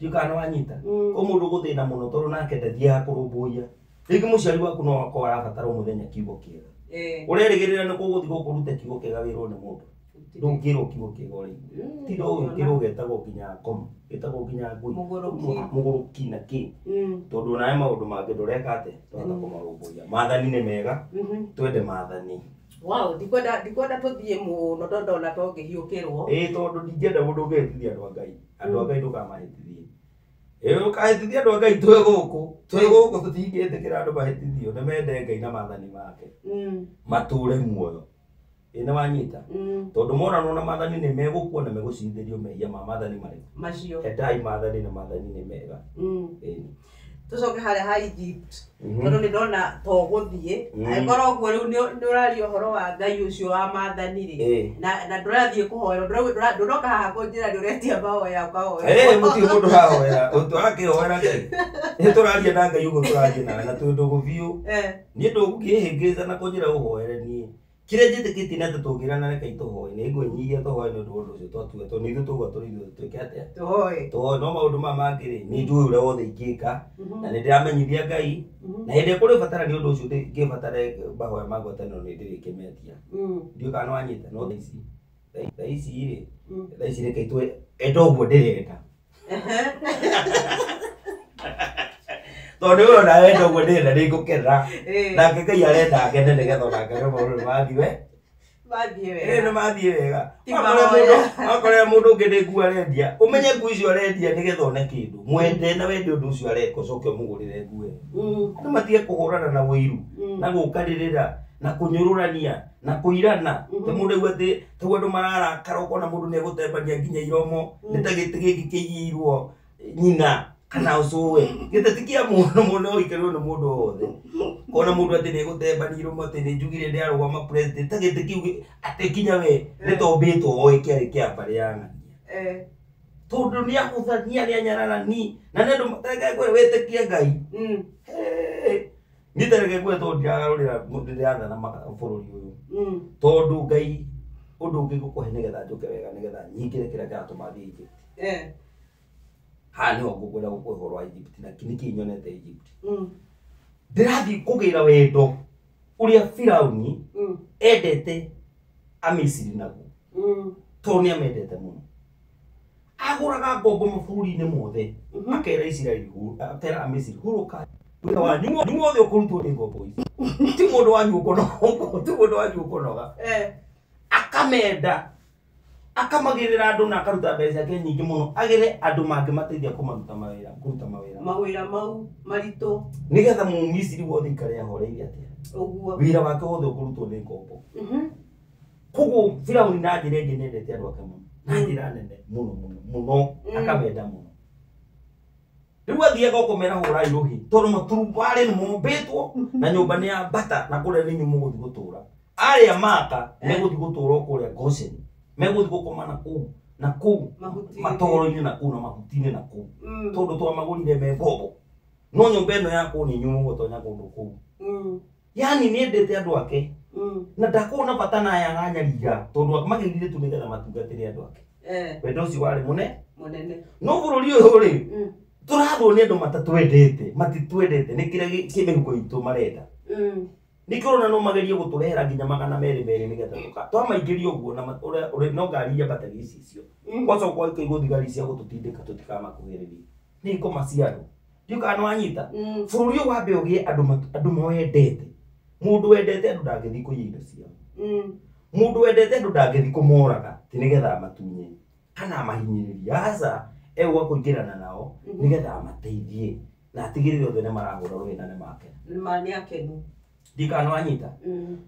Ndiũ kana nĩ wanyita. Ko mũndũ gũthĩna mũno tondũ nake ndathiaga kũrũmbũiya. Rĩngĩ mũciari waku no akorwo arabatara o mũthenya kiugo kĩega. Ũrerĩgĩrĩra nĩ kũgũthiĩ gũkũruta kiugo kĩega wĩrwo nĩ mũndũ. Ndũngĩrwo kiugo kĩega ũrĩigua. Tinda ũgĩkĩrwo getagwo nginya ngoma, getagwo nginya ngui. Mũgũrũki na kĩ. Tondũ onawe maũndũ mangĩ ndũreka atĩa, ndũrahota kũmarũmbũiya. Maathani nĩ mega, twende maathani. Wow, ndikwenda tũthiĩ mũno tondũ ndona tũngĩhiũkĩrwo. Ĩĩ tondũ ndingĩenda mũndũ ũngĩhĩtithia andũ a Ngai. Andũ a Ngai ndũkamahĩtithie. Ĩĩ ũkahĩtithia andũ a Ngai twĩ gũkũ. Twĩ gũkũ tũtingĩtĩkĩra andũ mahĩtithio, nĩ mende Ngai na maathani make. Matũre muoyo. Ĩĩ nĩ wanyita. Tondũ moranwo na maathani nĩ megũkua na megũcirithĩrio mehia ma maathani marĩkũ. Macio. Endai maathani na maathani nĩ mega. Ĩĩ. Tũcoke harĩa ha Egypt. Tondũ nĩ ndona to gũthiĩ. Angĩkorwo ũguo rĩu nĩ ũraria ũhoro wa Ngai ũcio wa maathani rĩ. Na ndũrathiĩ kũhoera, ndũroka haha kũnjĩra nĩ ũretia mahoya ũkahoera. Ĩĩ mũtirĩ mũndũ hahoera, tũrakĩhoera Ngai. Nĩ tũraria na Ngai ũguo tũraria nawe na twĩ ndũgũ biũ. Niĩ ndũngĩhĩngĩca na kũnjĩra ũhoere niĩ. Kĩrĩa njĩtĩkĩtie nĩ atĩ tũngĩrana reke tũhoe, nĩ ngwĩnyihia tũhoe nĩ ũndũ wa ũndũ ũcio twatua, tondũ nĩ ithuĩ tũgwa tũrĩ ithuĩ twĩke atĩa? Tũhoe. Tũhoe, no maũndũ maya mangĩ rĩ, nĩ njũĩ ũrĩa wothe ingĩka, na nĩ ndĩramenyithia Ngai, na hĩndĩ ĩrĩa kũrĩbatara nĩ ũndũ ũcio ngĩbatare mahoya ma ngwatanĩro nĩ ndĩrĩkĩmetia. Ndiũĩ kana nĩ wanyita, no thaa ici rĩ, thaa ici reke itwe enda ũguo ndĩrenda. Tondũ nĩ ũrona wenda ũguo ndĩrenda nĩ ngũkena. Nake Ngai arenda akene nĩgetha onake maũndũ nĩ mathiĩ we. Mathiĩ wega. Ĩĩ nĩ mathiĩ wega. Wakorera mũndũ ũngĩ nĩ nguo arendia, ũmenye nguo icio arendia nĩgetha one kĩndũ. Mwende na wende ũndũ ũcio areka ũcoke ũmũgũrĩre nguo ĩyo. Andũ matige kũhũrana na ũiru, na gũkarĩrĩra, na kũnyũrũrania, na kũirana. Ta mũndũ aigua atĩ ta andũ mararakara ũkona mũndũ nĩ egũtembania nginya iromo, nĩ ta gĩtĩ gĩkĩ kĩigĩirwo nyina kana ũcũwe. Gĩtĩ ti kĩa mũndũ, mũndũ no gĩikarĩrwo nĩ mũndũ o wothe. Kona mũndũ atĩ nĩ egũtembania iromo atĩ nĩ njugire ndĩarũgama president, ta gĩtĩ kĩu atĩ nginya we nĩ tombĩtwo oĩ kĩarĩ kĩa mbarĩ ya ng'ania. Tondũ nĩ ahũthania, nĩ anyararani, na nĩ andũ tareke ngwĩre wĩtĩkie Ngai. Niĩ tareke ngwĩre tondũ ndiragarũrĩra ndĩrathana bũrũri ũyũ. Tondũ Ngai ũndũ ũngĩ ngũkũhe nĩgetha njũke wega nĩgetha nyingĩre kĩrĩa kĩratũma thiĩ Egypt. Haha nĩho ngũkwenda gũkũhe ũhoro wa Egypt na nĩkĩĩ nyonete Egypt. Ndĩrathiĩ kũgĩra wendo ũrĩa Firauni endete Amisiri naguo. Tondũ nĩ amendete mũno. Agũraga ngombo mabũrũri-inĩ mothe. Akera Isiraeli, akera Amisiri, hurũka. Wĩra wanyu wothe ũkũrutwo nĩ ngombo ici. Ti mũndũ wanyu ũkũnoga, ti mũndũ wanyu ũkũnoga. Akamenda. Akamagĩrĩra andũ na akaruta mbeca ciake nyingĩ mũno. Agĩre andũ mangĩmateithia kũmaruta mawĩra, kũruta mawĩra. Mawĩra mau maritũ. Nĩgetha Mũmisiri wothe aikare ahoreire atĩa. Ũguo. Wĩra wake wothe ũkũrutwo nĩ ngombo. Koguo Firauni na njĩra ĩngĩ nĩendete andũ ake mũno. Na njĩra nene mũno mũno mũno akamenda mũno. Rĩu athiaga ũkũmera hũrai rũhĩ tondũ maturubarĩ nĩ mombĩtwo na nyũmba nĩ ya mbata na kũrĩa nĩ inyuĩ mũgũthiĩ gũtũra. Arĩa maka megũthiĩ gũtũra o kũrĩa Goshen, megũthiĩ gũkoma na kũu na kũu matoro-inĩ na kũu na mahuti-inĩ na kũu tondũ twamagũrire me ngombo. No nyũmba ĩno yakwo nĩ inyuĩ mũgũtonya kũndũ kũu. Yani nĩendete andũ ake na ndakorwo na bata na aya aranyarira tondũ magĩrire tu nĩgetha matungatĩre andũ ake. Wendo ũcio warĩ mũnene. No bũrũri ũyũ rĩ tũrathwo nĩ andũ matatwendete, matitwendete nĩ kĩrĩa kĩ mĩhuko itũ marenda. Nĩkĩo ũrona no magerie gũtũrehera nginya 200 nĩgetha twamaingĩria ũguo na ũrĩa no ngari iria mbatagia icicio. Gwacoka gũkaigwo thigari cia gũtũtindĩka tũtikamakuhĩrĩrie. Nĩ ngoma cia andũ. Ndiũĩ kana nĩwanyita. Bũrũri ũyũ wambe ũgĩe andũ mawendete. Mũndũ wendete andũ ndangĩthiĩ kũiya indo ciao. Mũndũ wendete andũ ndangĩthiĩ kũmoraga ti nĩgetha amatunye kana amahinyĩrĩrie. Aca, egũka kũingĩrana nao nĩgetha amateithie na atigĩrĩre othe nĩmarahũra rũhĩ na nĩmakena. Nĩ akenu. Ndiũĩ kana nĩwanyita.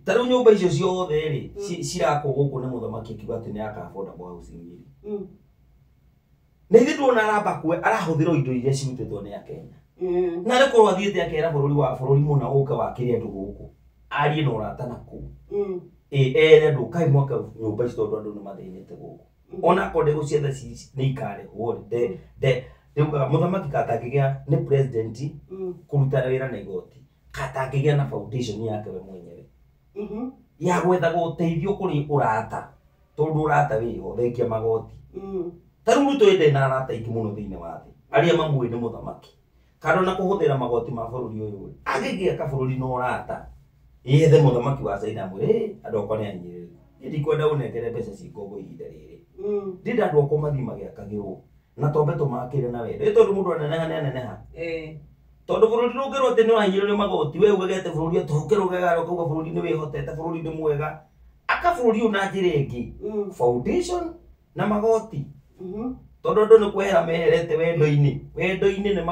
Ta rĩu nyũmba icio ciothe rĩ cirakwo gũkũ nĩ mũthamaki akiuga atĩ nĩ aka affordable housing rĩ. Na ithuĩ tuona aramba kuoya arahũthĩra indo iria cirutĩtwo nĩ Akenya. Na rĩ korwo athiĩte akera bũrũri wa bũrũri mũna ũke wakĩre andũ gũkũ. Arie na ũrata na kũu. Ere andũ ũkai mwake nyũmba ici tondũ andũ nĩ mathĩnĩte gũkũ. Ona akorwo ndegũcietha nĩ ikarĩhwo rĩ, rĩu mũthamaki katangĩgĩa nĩ president kũruta wĩra na igoti, katangĩgĩa na foundation yake we mwenyewe. Ya gwethaga ũteithio kũrĩ ũrata, tondũ ũrata wĩho thengia magoti. Ta rĩu Ruto ende na arata aingĩ mũno thĩinĩ wa thĩ, arĩa mamũĩ nĩ mũthamaki. Kana ona kũhũthĩra magoti ma bũrũri ũyũ rĩ, agĩgĩaka bũrũri na ũrata, yethe mũthamaki wa China amwĩre, andũ akwa nĩ ahinyĩrĩrĩku. Niĩ ndikwenda ũnengere mbeca ci ngombo ihinda rĩrĩ. Ndĩrenda andũ akwa mathiĩ magĩakagĩrwo na twambe tũmakĩre na wendo. Ĩ tondũ mũndũ aneneha nĩ aneneha. Tondũ bũrũri ndũngĩrwo atĩ nĩ ũrahinyĩrĩrio magoti, we ugage atĩ bũrũri ũtũkĩrũgaga ũkauga bũrũri nĩ wĩhotete, bũrũri nĩ mwega. Aka bũrũri ũyũ na njĩra ĩngĩ, foundation na magoti. Tondũ andũ nĩ kwehera meherete wendo-inĩ. Wendo-inĩ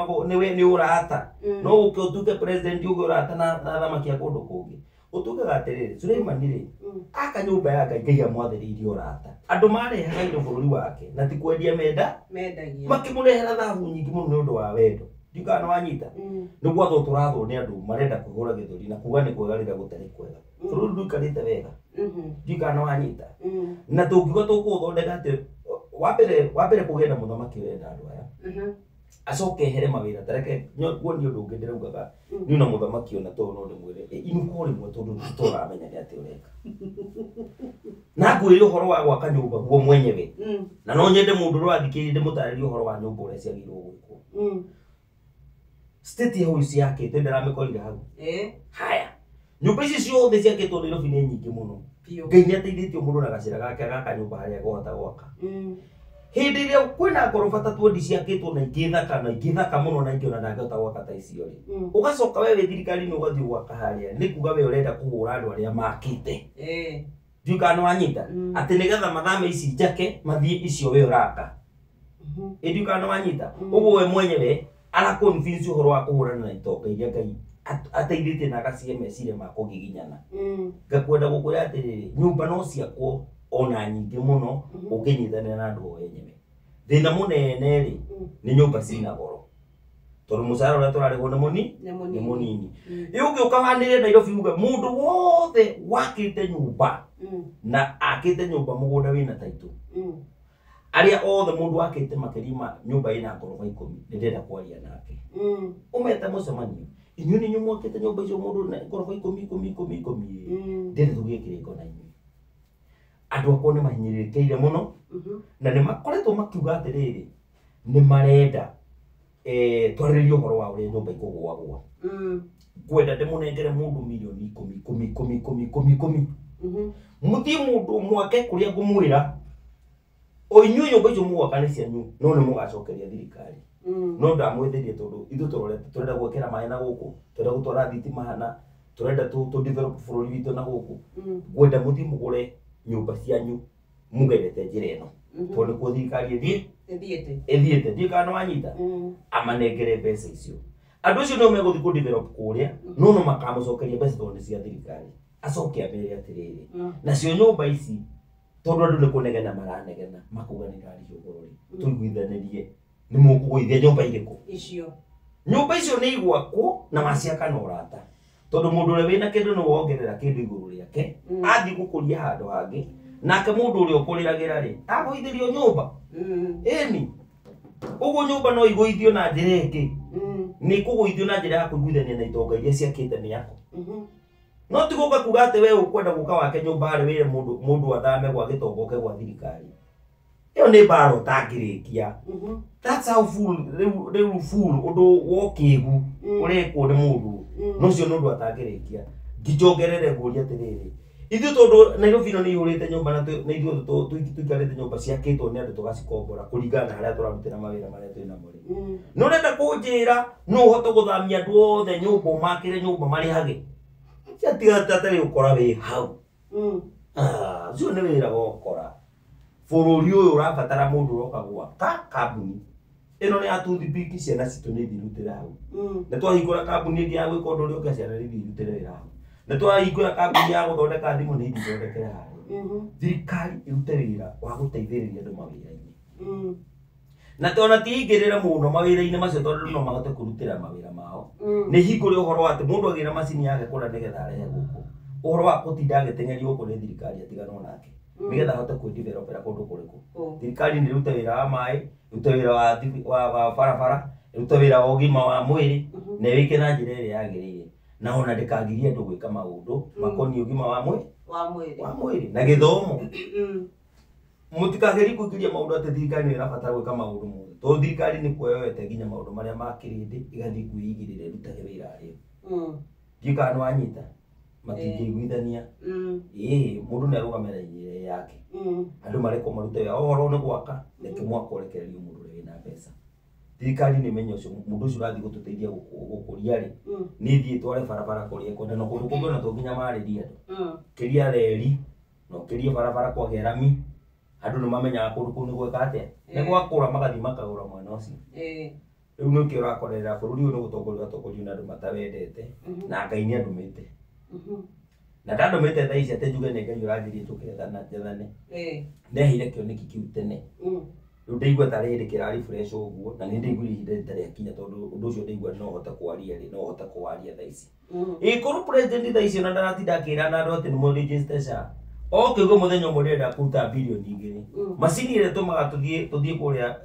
nĩ ũrata. No ũke ũtuĩke president ũgĩe ũrata na athamaki a kũndũ kũngĩ. Ũtuĩkaga atĩrĩrĩ, Suleimani rĩ, aka nyũmba ya Ngai, Ngai amwathĩrĩirie ũrata. Andũ marehaga indo bũrũri wake na ti kwendia menda, mendagia. Makĩmũrehera thahabu nyingĩ mũno nĩ ũndũ wa wendo. Ndiũĩ kana nĩwanyita. Nĩ gwathwo tũrathwo nĩ andũ marenda kwĩhũra gĩthũri na kuga nĩ kwega rĩrĩa gũtarĩ kwega. Bũrũri ndũikarĩte wega. Ndiũĩ kana nĩwanyita. Na tũngiuga tũkũũthondeka atĩ wambere kũgĩa na mũthamaki ũrenda andũ aya. Acoke ehere mawĩra, ta reke nguonie ũndũ ũngĩ ndĩraugaga. Niĩ na mũthamaki ona tondũ no ndĩmwĩre, inũka o rĩmwe tondũ tũramenya nĩ atĩa ũreka. Na ngwĩre ũhoro wa gwaka nyũmba guo mwenyewe. Na no nyende mũndũ ũrĩa ũrathikĩrĩria ndĩmũtarĩrie ũhoro wa nyũmba ũrĩa ciagĩrĩirwo gwĩkwo. State house yakĩtwo ndĩramĩkorire hau. Haya. Nyũmba ici ciothe ciakĩtwo Nairobi nĩ nyingĩ mũno. Ngai nĩ ateithĩtie mũndũ na gacĩra gake agaka nyũmba harĩa akũhota gwaka. Hĩndĩ ĩrĩa kwĩna ngoroba ta twendi ciakĩtwo na ingĩ thaka na ingĩ thaka mũno na ingĩ ona ndangĩhota gwaka ta icio rĩ. Ũgacoka we wĩ thirikari-inĩ ũgathiĩ gwaka harĩa, nĩ kuga we ũrenda kũhũra andũ arĩa makĩte. Ndiũĩ kana nĩwanyita. Atĩ nĩgetha mathame ici njake mathiĩ icio we ũraka. Ndiũĩ kana nĩwanyita. Ũguo we mwenyewe ara convince ũhoro wa kũhũrana na itonga iria Ngai ateithĩtie na agacihe meciria ma kũgiginyana. Ngakwenda gũkwĩra atĩrĩrĩ, nyũmba no ciakwo ona nyingĩ mũno ũngĩnyitanĩra na andũ o enyewe. Thĩna mũnene rĩ, nĩ nyũmba cina goro. Tondũ mũcara ũrĩa tũrarĩhwo nĩ nĩ mũnini. Ĩ ũngĩũka wanĩrĩre Nairobi uge mũndũ wothe wakĩte nyũmba na akĩte nyũmba mũgũnda wĩna title. Arĩa othe mũndũ wakĩte makĩria ma nyũmba ĩna ngoroba 10 nĩ ndĩrenda kwaria nake. Ũmete mũcemanio. Inyuĩ nĩ inyuĩ mwakĩte nyũmba icio mũndũ na ngoroba 10 10 10 10. Ndĩrenda tũgĩe kĩrĩko na inyuĩ. Andũ akwa nĩ mahinyĩrĩrĩkĩire mũno na nĩ makoretwo makiuga atĩrĩrĩ, nĩ marenda twarĩrĩrie ũhoro wa ũrĩa nyũmba ikũgũagwo. Ngwenda ndĩmũnengere mũndũ mirioni 10 10 10 10 10 10. Mũthiĩ mũndũ mwake kũrĩa ngũmwĩra, o inyuĩ nyũmba icio mũgwaka nĩ cianyu, no nĩ mũgacokeria thirikari. No ndamwĩthĩrie tondũ ithuĩ tũrorete, tũrenda gwĩkĩra maĩ na gũkũ, tũrenda gũtwara thitima hana, tũrenda tũ develop bũrũri witũ na gũkũ. Ngwenda mũthiĩ mũgũre nyũmba cianyu mũgerete njĩra ĩno. Tondũ nĩkuo thirikari Ĩthiĩte. ĩthiĩte. Ndiũĩ kana nĩwanyita. Amanengere mbeca icio. Andũ acio nĩo megũthiĩ kũ develop kũrĩa, no no makamũcokeria mbeca tondũ nĩ cia thirikari. Acoke amere atĩrĩrĩ, nacio nyũmba ici Tondũ andũ nĩ kũnegena maranegena makuga nĩ irarĩhio goro rĩ tũiguithanĩrie nĩ mũkũgũithia nyũmba irĩkũ icio nyũmba icio nĩ igwakwo na maciaka na ũrata tondũ mũndũ ũrĩa wĩna kĩndũ nĩ wongerera kĩndũ igũrũ rĩake athiĩ gũkũria handũ hangĩ nake mũndũ ũrĩa ũkũrĩragĩra rĩ agũithĩrio nyũmba ĩni ũguo nyũmba no igũithio na njĩra ĩngĩ nĩ kũgũithio na njĩra ya kũiguithania na itonga iria ciakĩte mĩako no ti gũka kuga atĩ we ũkwenda gũka wake nyũmba rĩ wĩre mũndũ athame gwa gĩtonga ũke gwa thirikari ĩyo nĩ mbara ũtangĩrĩkia. That's how fool rĩu fool ũndũ wokĩgu ũrekwo nĩ mũndũ no ũcio nĩ ũndũ atangĩrĩkia. Ngijongerere ngũria atĩrĩrĩ ithuĩ tondũ Nairobi ĩno nĩ ĩihũrĩte nyũmba na ithuĩ tũikarĩte nyũmba ciakĩtwo nĩ andũ tũgacikombora kũringana na harĩa tũrarutĩra mawĩra marĩa twĩ namo rĩ nĩ ũrenda kũnjĩra no ũhote gũthamia andũ othe nyũmba ũmakĩre nyũmba marĩhage tiga atarĩ ũkora wĩ hau ũcio nĩ wĩra wa ũkora. Bũrũri ũyũ ũrabatara mũndũ ũroka gwaka kambuni ĩno nĩ ya toothpick ciana citũ nĩ ithiĩ irutĩre hau nĩ twahingũra kambuni ĩngĩ ya gwĩka ũndũ ũrĩa ũngĩ ciana nĩ ithiĩ irutĩre wĩra hau nĩ twahingũra kambuni ya gũthondeka thimũ nĩ ithiĩ ithondekere harĩa thirikari ĩrute wĩra wa gũteithĩrĩria andũ mawĩra-inĩ na ona ti ingĩrĩre mũno mawĩra-inĩ macio tondũ no mahote kũrutĩra mawĩra mao nĩ hingũre ũhoro wa atĩ mũndũ agĩra macini yake kũrĩa nĩgetha arehe gũkũ ũhoro wa gũtinda agĩteng'erio gũkũ nĩ thirikari atiganwo nake nĩgetha ahote kwĩdevelopera kũndũ kũrĩkũ thirikari nĩ ĩrute wĩra wa maĩ ĩrute wĩra wa barabara ĩrute wĩra wa ũgima wa mwĩrĩ na ĩwĩke na njĩra ĩrĩa yagĩrĩire na ona ndĩkagirie andũ gwĩka maũndũ makoniĩ ũgima wa mwĩrĩ na gĩthomo. Mũtikagerie kũingĩria maũndũ atĩ thirikari nĩ ĩrabatara gwĩka maũndũ mothe tondũ thirikari nĩ kuoyoete nginya maũndũ marĩa ma kĩrĩndĩ ĩgathiĩ kwĩigĩrĩra ĩrutage wĩra arĩo ndiũĩ kana nĩ wanyita matingĩiguithania ĩĩ mũndũ nĩ arũgame raini yake andũ marekwo marute wĩra ũhoro nĩ gwaka reke mwaka ũrekererio mũndũ ũrĩa wĩna mbeca thirikari nĩ ĩmenye ũcio mũndũ ũcio ũrathiĩ gũtũteithia gũkũria rĩ nĩ ĩthiĩ ĩtware barabara kũrĩa ĩkwenda na kũndũ kũngĩ ona to nginya marĩrie andũ kĩria reri na ũkĩrie barabara kwagĩa rami andũ nĩ mamenyaga kũndũ kũu nĩ gwĩka atĩa nĩ gwakũra magathiĩ makagũra mwena ũcio rĩu nĩkĩo ũrakorerera bũrũri ũyũ nĩ gũtongorio ũratongorio nĩ andũ matawendete na Ngai nĩ andũmĩte na ndandũmĩte thaa ici atĩ njuge nĩ Ngai ũranjĩria njũke njathane ndeheire kĩoneki kĩu tene rĩu ndaigua tarĩ hĩndĩ kĩra refresh ũguo na nĩ ndaiguire ihinda rĩtarĩ rĩakinya tondũ ũndũ ũcio ndaigua no hote kwaria rĩ no hote kũwaria thaa ici ĩkorwo president thaa ici ona ndaratinda akĩra na andũ atĩ nĩ mũregister SHA okĩigua mũthenya ũmwe ndĩrenda kũruta bilioni igĩrĩ macini ĩrĩa ĩtũmaga tũthiĩ kũrĩa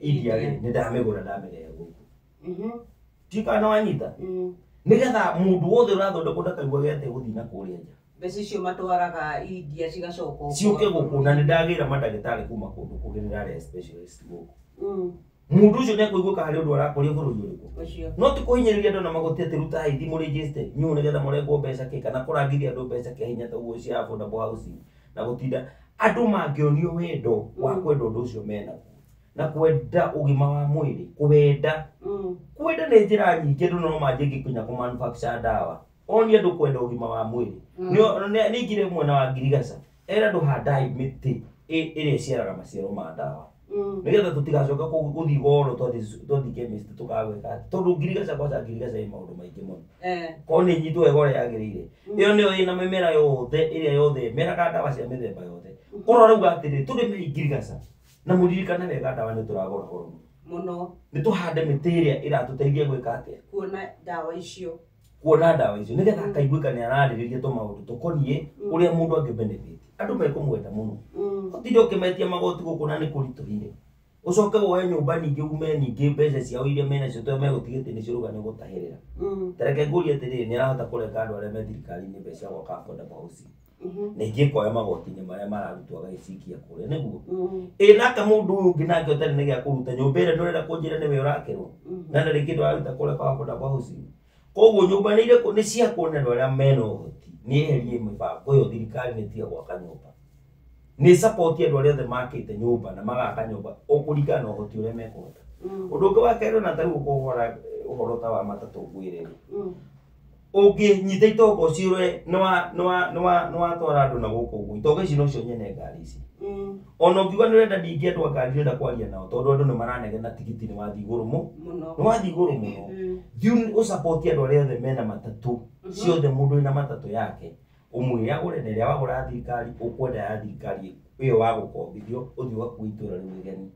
India rĩ nĩ ndamĩgũra ndamĩrehe gũkũ ndiũĩ kana nĩ wanyita nĩgetha mũndũ wothe ũrathondekwo ndakaiguage atĩ gũthiĩ na kũrĩa nja mbeca icio matwaraga India cigacoka ciũke gũkũ na nĩ ndagĩra mandagĩtarĩ kuma kũndũ kũngĩ nĩ ndarehe specialist gũkũ mũndũ ũcio nĩ ekũiguĩka harĩ ũndũ arakũria bũrũri ũrĩkũ no ti kũhinyĩrĩria andũ na magoti atĩ rutai thiĩ mũregister inyuĩ nĩgetha mũrengwo mbeca kĩ kana kũrangithia andũ mbeca kĩa hinya ta ũguo cia affordable housing na gũtinda andũ mangĩonio wendo wa kwenda ũndũ ũcio menaguo na kwenda ũgima wa mwĩrĩ kwenda kwenda nĩ njĩra nyingĩ andũ no manjie nginya kũ manufacture ndawa onie andũ kwenda ũgima wa mwĩrĩ nĩ ingire mwena wa Ngirigaca era andũ handai mĩtĩ ĩrĩa ĩciaraga maciaro ma ndawa nĩgetha tũtigacoka gũthiĩ goro twathiĩ chemist tũkagwĩka tondũ Ngirigaca kwaca Ngirigaca ĩ maũndũ maingĩ mũno korwo nĩ nyitwo wega ũrĩa yagĩrĩire ĩyo nĩyo ĩna mĩmera yothe ĩrĩa yothe ĩmeraga ndawa cia mĩthemba yothe korwo rauga atĩrĩ tũrĩme Ngirigaca na mũririkane wega ndawa nĩ tũragũra goro mũno nĩ tũhande mĩtĩ ĩrĩa ĩratũteithia gwĩka atĩa kuona ndawa icio nĩgetha akaiguĩka nĩ ararĩrĩria tũmaũndũ tũkoniĩ ũrĩa mũndũ angĩ benefit andũ mekũmwenda mũno ũtinde ũkĩmetia magoti gũkũ na nĩ kũritũhire ũcoke woe nyũmba ningĩ ume ningĩ mbeca ciao iria menacio tondũ megũtigĩte nĩcio ũrauga nĩ ũgũtahĩrĩra ta reke ngũrie atĩrĩrĩ nĩ arahota kũrenga andũ arĩa me thirikari-inĩ mbeca cia gwaka affordable housing na ingĩ ĩkoya magoti-inĩ marĩa mararutwo agagĩcikia kũrĩa nĩguo ĩ nake mũndũ ũyũ ũngĩ nake ũtarĩ na gĩa kũruta nyũmba ĩrĩa ndũrenda kũnjĩra nĩwe ũrakĩrwo na ndarĩ kĩndũ araruta kũrĩa kwa affordable housing koguo nyũmba nĩ irĩkũ nĩ ciakwo nĩ andũ arĩa mena ũhoti nĩ eherie mĩbango ĩyo thirikari nĩ ĩtige gwaka nyũmba nĩ support andũ arĩa othe makĩte nyũmba na magaka nyũmba o kũringana na ũhoti ũrĩa mekũhota ũndũ ũngĩ wa kerĩ ona ta rĩu ũkũhora ũhoro ta wa matatũ ngwĩre rĩ ũngĩnyita itonga ũcio nĩ watwara andũ na gũkũ ũguo itonga ici nocio nyene ngari ici ona ũngiuga nĩ ũrenda ningĩ andũ a ngari ũrenda kwaria nao tondũ andũ nĩ maranegena tigiti nĩ wathiĩ igũrũ mũno nĩ wathiĩ igũrũ mũno thiĩ ũsapoti andũ arĩa othe mena matatũ ciothe mũndũ wĩna matatũ yake ũmwĩre agũre na ĩrĩa wagũra ya thirikari ũkwenda ya thirikari Ũyũ wa gũkombithio ũthiĩ ũgakue itũra rĩu rĩgeni.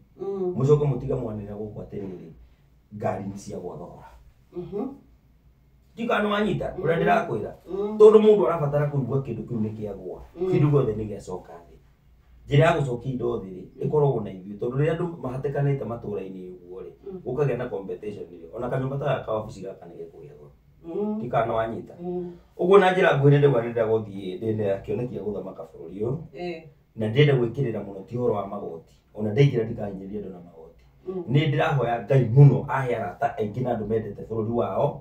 Mũcoke mũtige mwanĩrĩra gũkũ atĩrĩrĩ, ngari nĩ cia gwa thogora. Ndiũĩ kana nĩ wanyita ũrĩa ndĩrakwĩra. Tondũ mũndũ arabatara kũigua kĩndũ kĩu nĩ kĩagũa. Kĩndũ gĩothe nĩ gĩacoka thĩ. Njĩra ya gũcokia indo thĩ rĩ, ĩkoragwo na ithuĩ tondũ rĩrĩa andũ mahatĩkanĩte matũra-inĩ ũguo rĩ, gũkagĩa na competition rĩ, ona kanyũmba ta gaka ka wabici gaka nĩ gekũgĩa goro. Ndiũĩ kana nĩ wanyita. Ũguo na njĩra nguhĩ nĩ ndauga nĩ ndĩrenda gũthiĩ ndĩna kĩoneki gĩa gũthamaka bũrũri ũyũ. Na ndĩrenda gwĩkĩrĩra mũno ti ũhoro wa magoti. Ona ndaingĩra ndikahinyĩrĩria andũ na magoti. Nĩ ndĩrahoya Ngai mũno ahe arata aingĩ na andũ mendete bũrũri wao.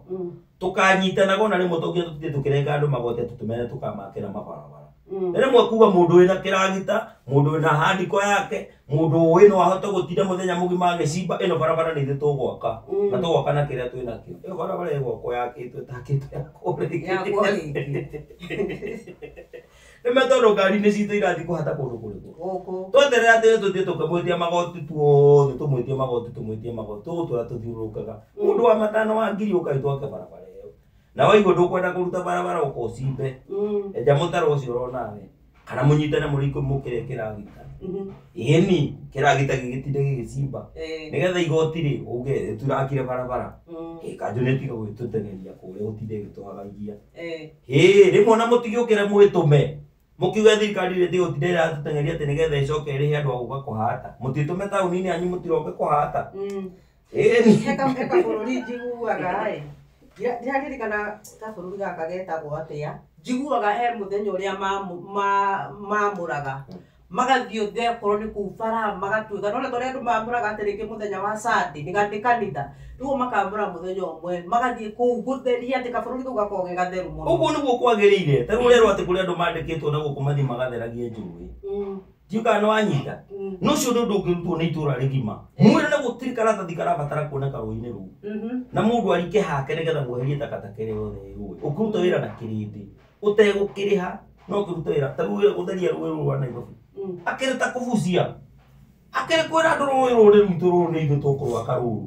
Tũkanyitanaga ona rĩmwe to nginya tũtinde tũkĩrenga andũ magoti atĩ tũmere tũkamakĩra mabarabara. Na rĩmwe kuga mũndũ wĩna kĩragita, mũndũ wĩna handiko yake, mũndũ ũĩ no ahote gũtinda mũthenya mũgima agĩcimba, ĩno barabara nĩ ithuĩ tũgwaka. Na tũgwaka na kĩrĩa twĩ nakĩo. Ĩyo barabara ĩgwakwo yakĩtwo ĩtakĩtwo yakwo rĩngĩ. Yakwo rĩngĩ. Nĩ tondũ ngari nĩ citũ irathiĩ kũhata kũndũ kũrĩkũ. Gũkũ. Tweterera atĩ tũthiĩ tũkĩmwĩtia magoti tuothe, tũmwĩtie magoti, tũmwĩtie magoti, tũgũtũra tũthiũrũrũkaga. Mũndũ wa matano wa ngiri ũkai twake barabara ĩyo. Na waigua ndũkwenda kũruta barabara ũka ũcimbe. Enja mũtaro ũcio ũrona we. Kana mũnyitane mũrĩ ikũmi mũkĩre kĩragita. Ĩni, kĩragita gĩgĩtinde gĩgĩcimba. Nĩgetha igoti rĩ, uge tũrakire barabara. Kanjũ nĩ ĩtiga gwĩtũteng'eria kũrĩa gũtinde ĩgĩtũhagagia. Rĩmwe ona mũtigĩũkĩre mwĩtũme. Mũkiuge thirikari rĩ ĩtigũtinda ĩratũteng'eria atĩ nĩgetha ĩcoke ĩrĩhe andũ a gũka kũhata. Mũtitũme taũni-inĩ yanyu mũtiroke kũhata. Ĩni. He kabũrũri njiguaga ĩ. Ndiraririkana kabũrũri gaka getagwo atĩa. Njiguaga he mũthenya ũrĩa mamũraga. Magathiĩ othe okorwo nĩ kũu bara magatuĩka. No ta ũrĩa andũ mamũraga atĩ rĩngĩ mũthenya wa Sunday nĩ kanitha. Rĩu makamũra mũthenya ũmwe magathiĩ kũu gũtheria atĩ kabũrũri kau gakoragwo ge gatheru mũno. Ũguo nĩguo kwagĩrĩire. Ta rĩu ũrerwo atĩ kũrĩ andũ mandĩkĩtwo na gũkũ mathiĩ magatheragie njũĩ. Ndiũĩ kana nĩ wanyita. No ũcio nĩ ũndũ ũngĩrutwo nĩ itũra rĩgima. Mwĩrane gũtirĩ karatathi karabatara kuoneka rũĩ-inĩ rũu. Na mũndũ arike hake nĩgetha mweherie takataka ĩrĩa yothe ĩ rũĩ. Ũkĩruta wĩra na kĩrĩndĩ ũtegũkĩrĩha no ũkĩruta wĩra ta rĩu gũtheria rũĩ rũrũ rwa Nairobi. Akĩrĩ ta kũbucia. Akĩrĩ kwĩra andũ rũĩ rũrũ nĩ rwitũ rũrũ nĩ ithuĩ tũkũrwaka rũrũ.